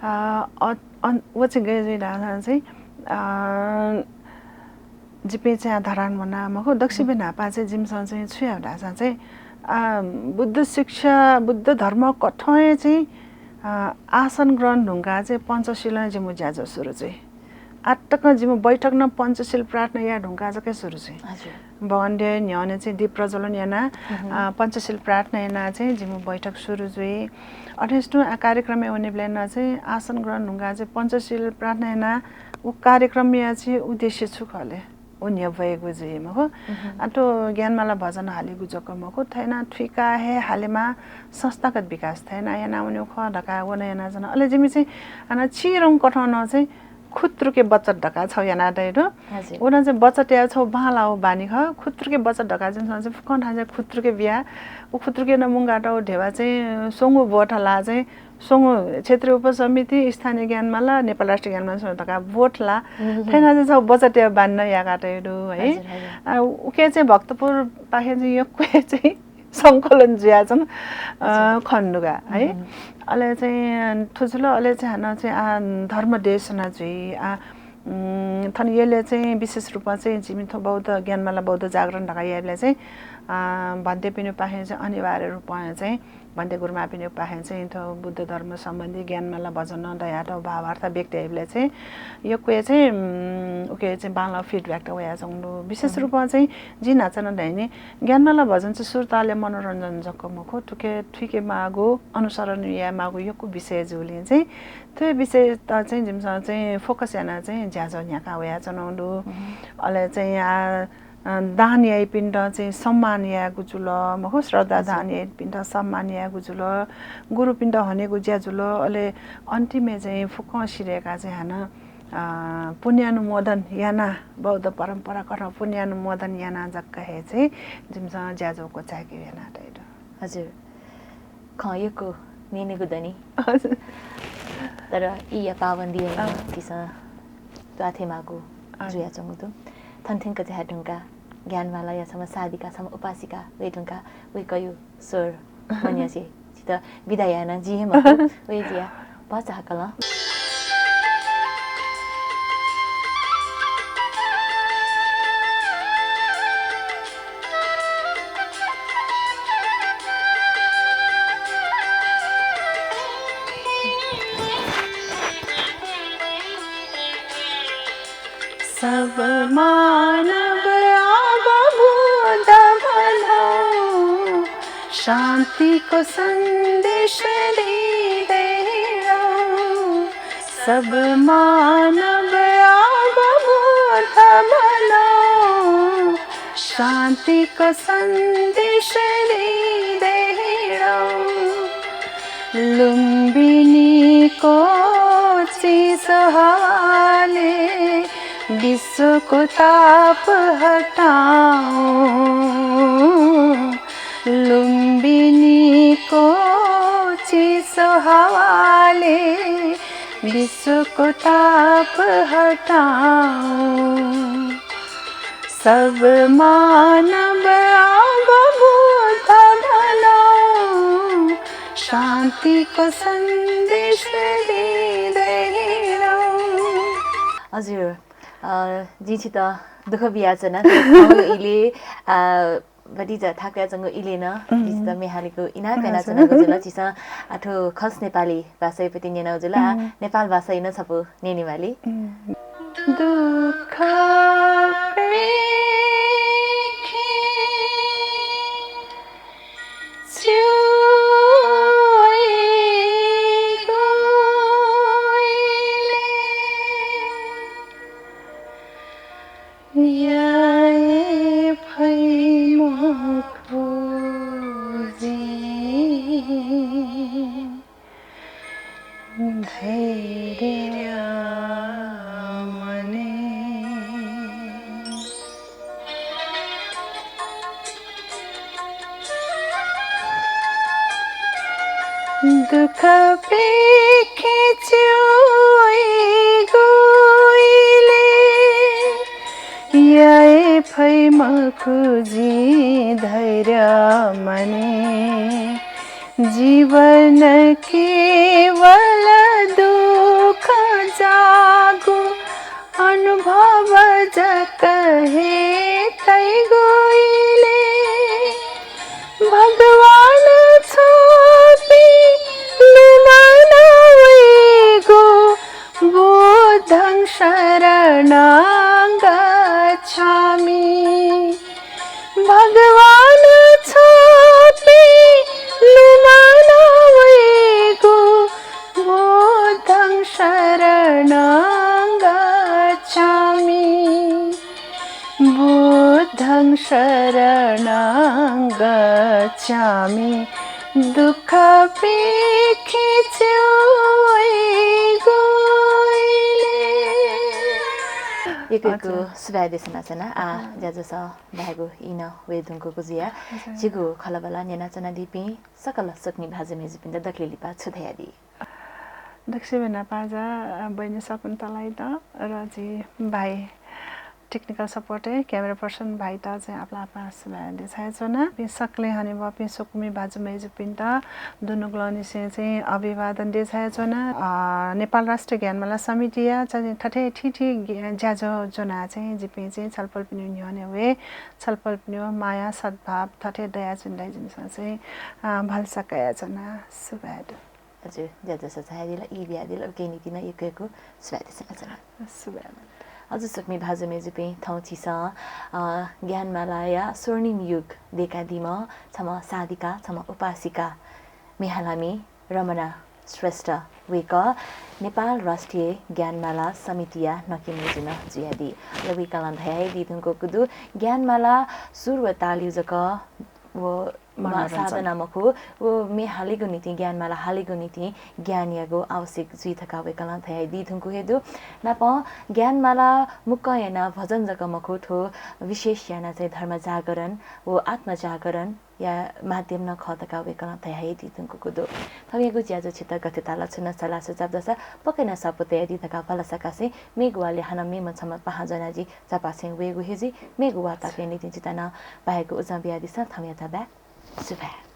अ, अ, अन, व चाहिँ गय् जुइ धाःसा चाहिँ, अ, जिपिं चाहिँ धरान वना मखु, दक्वसिबें न्हापा चाहिँ जिमिसं चाहिँ छु याउ धाःसा चाहिँ, अ, बुद्ध शिक्षा, बुद्ध धर्म कथं हे चाहिँ, अ, आसन ग्रहण धुंका चाहिँ पञ्चशीलं जिमु ज्याझ्वः सुरु जुइ। आतकं जिमु बैठक नं पञ्चशील प्रार्थना याये धुंका जक सुरु जुइ। हजुर। भगवानद्यः न्ह्यःने चाहिँ दीप प्रज्वलन याना, अ, पञ्चशील प्रार्थना याना चाहिँ जिमु बैठक सुरु जुइ। अथेस्तुं आ कार्यक्रमय् वनेबलय् नं चाहिँ आसन ग्रहण धुंका चाहिँ पञ्चशील प्रार्थना याना व कार्यक्रमया चाहिँ उद्देश्य छु खः ले? व न्ह्यब्वयेगु जुइ मखु। आ, थ्व ज्ञानमाला भजन हालेगु जक मखु, थय्‌ना थुइका हे हालेमा संस्थागत विकास थय्‌ना याना वनेउ खः धका व नं याना जन। अले जिमि चाहिँ हानं चिरंग कथं नं चाहिँ खुत्रुके बचत धका छौ याना दइ दु। हजुर। व नं चाहिँ बचत या छौ बांलाउ बानी खः। खुत्रुके बचत धका जिमिसं चाहिँ फुक्कं थाय् चाहिँ खुत्रुके बिया। उ खुत्रुके नं मुंगा तौ धेवा चाहिँ स्वंगु बोथला चाहिँ स्वंगु क्षेत्रीय उपसमिति, स्थानीय ज्ञानमाला, नेपाल राष्ट्रिय ज्ञानमाला स्वंगु धका बोथला। थय्‌ना चाहिँ छौ बचत या बानी नं याका तइ दु है। हजुर, हजुर। आ, उके चाहिँ भक्तपुर पाखे चाहिँ यक्व चाहिँ संकलन जुया चाहिँ, अ, खने दुगा है। अले चाहिँ थुजुल, अले चाहिँ हानं चाहिँ आ धर्म देशना जुइ, आ, उम्, थन यलय् चाहिँ विशेष रूपमा चाहिँ जिमि थ्व बौद्ध ज्ञानमाला बौद्ध जागरण धका याइबलय् चाहिँ, अ, भन्तेपिनि पाखें चाहिँ अनिवार्य रूपमा चाहिँ भन्ते गुरुमापिनि पाखें चाहिँ थ्व बुद्ध धर्म सम्बन्धी ज्ञानमाला भजन दया थ्व भावार्थ व्यक्त याइबलय् चाहिँ यक्व चाहिँ, उम्, उके चाहिँ बांला feedback त वया जंगु दु। विशेष रूपमा चाहिँ जिं न्हाचा नं धाइनि ज्ञानमाला भजन चाहिँ सुर तालया मनोरञ्जन जक मखु, थुके थुइके मागु, अनुसरण याये मागु यक्व विषय जुलिं चाहिँ थ्व विषयत चाहिँ जिमिसं चाहिँ focus याना चाहिँ ज्याझ्वः न्ह्याका वया च्वनाउ दु। अले चाहिँ आ, अ, दान याइपिन्त चाहिँ सम्मान यायेगु जुल, मखु, श्रद्धा दान याइपिन्त सम्मान यायेगु जुल, गुरुपिन्त हनेगु ज्या जुल, अले अन्तिमय् चाहिँ फुक्कं सिधय्‌का चाहिँ हानं, अ, पुण्यानुमोदन याना, बौद्ध परम्परा कथं पुण्यानुमोदन याना जक हे चाहिँ जिमिसं ज्याझ्वः क्वचायेके याना तइ दु। हजुर। खँ यक्व न्यनेगु दनि। हजुर। तर इया पाबन्दी हे अँ। तिसं त्वाथे मागु अँ। जुया च्वंगु दु। थन थ्यंक झाये धुंका ज्ञानमालाया छम्ह साधिका, छम्ह उपासिका वये धुंका वय्‌कःयु स्वर मन्यसे छित बिदा याना जि हे मखु, वये जिया भचा हाकलं। सब मानव आबु दमनो शान्तिको सन्देश दिँदै हिँडौँ। सब मानव आबु दमनो शान्तिको सन्देश दिँदै हिँडौँ। लुम्बिनीको चिसो हावाले विश्वको ताप हटाऊँ। लुम्बिनीको चिसो हावाले विश्वको ताप हटाऊँ। सब मानव आबु दमनो शान्तिको सन्देश दिँदै हिँडौँ। हजुर, अ, जिं छित दुःख बियाच्वना, थौंया इलय्, अ, भतिचा थाकुयाच्वंगु इलय् नं जिं छित म्ये हालेगु इनाप यानाच्वनागु जुल। झीसं आः थ्व खस नेपाली भाषाया पति न्यनागु जुल, आः नेपाल भाषाया नं छपु न्यनेमाली। दुःख पेखे च्वयेगु इलय् याये फइ मखु जिं धैर्य मने। दुःख पेखे च्वयेगु इलय् याये फइ मखु जिं धैर्य मने। जीवन केवल दुःख जाःगु अनुभव जक हे तइगु इलय् भगवान छ्वपि लुमना वइगु बुद्धं शरणं गच्छामि। भगवान छ्वपि लुमना वइगु बुद्धं शरणं गच्छामि। बुद्धं शरणं गच्छामि। दुःख पेखे च्वयेगु इलय्। यक्व यक्व हजुर। सुभाय् देछानाच्वना। आः हजुर। ज्याझ्वः सः भाय्‌गु ई नं वये धुंकूगु जुयाः हजुर। झीगु खँल्हाबल्हा न्यनाच्वनादीपिं सकल स्वकुमि भाजु मय्‌जुपिन्त दकलय् लिपा छु धयादी? दकलय् सुभाय् देछानाच्वना पाय्‌जा, अ, बहिनी शकुन्तलायात र झी भाइ technical support-य् camera person भाइयात चाहिँ आपालं आपालं सुभाय् देछानाच्वना। पिं सकलें हनेबहःपिं स्वकुमि भाजु मय्‌जुपिन्त दुनुगलंनिसें चाहिँ अभिवादन देछानाच्वना। अ, नेपाल राष्ट्रिय ज्ञानमाला समितिया चाहिँ थथे थीथी ज्ञ-, ज्याझ्वः ज्वनाः चाहिँ जिपिं चाहिँ छलपोलपिनिगु न्ह्यःने वये, छलपोलपिनिगु माया, सद्भाव थथे दयाच्वने धइगु जिमिसं चाहिँ, अ, भलसा कयाच्वना। सुभाय् दु। हजुर, ज्याझ्वः सः झायादिल, ई बियादिल, उकिया निंतिं नं यक्व यक्व सुभाय् देछानाच्वना। सुभाय्। हजुर, स्वकुमि भाजु मय्‌जुपिं, थौं झीसं, अ, ज्ञानमालाया स्वर्णिम युग दय्‌कादीम्ह छम्ह साधिका, छम्ह उपासिका, म्ये हालामि रमणा श्रेष्ठ, वय्‌कः नेपाल राष्ट्रिय ज्ञानमाला समितिया नकिं मय्‌जु नं जुयादी। अले वय्‌कलं धयादी धुंकूगु दु, ज्ञानमाला सुर व तालय् जक व मनोरञ्जन। साधना मखु, व म्ये हालेगु निंतिं, ज्ञानमाला हालेगु निंतिं ज्ञानयागु आवश्यक जुइ धकाः वय्‌कलं धयादी धुंकूगु हे दु। नापं ज्ञानमाला मुक्कं यानाः भजन जक मखु, थ्व विशेष यानाः चाहिँ धर्म जागरण व आत्म जागरणया माध्यम नं खः धकाः वय्‌कलं धयादी धुंकूगु दु। थौंयागु ज्याझ्वः छित गथे ताल, छुं नं सल्लाह सुझाव दःसा पक्कै नं स्वापू तयादी धकाः भलसा कासें मेगु वालय् हानं मेम्ह छम्ह पाहां ज्वनाः जि चापासें वयेगु हे जुइ। मेगु वार्ताया निंतिं जितः नं बायेगु उजं बियादिसँ। थौंयात बाय्। सुभाय्।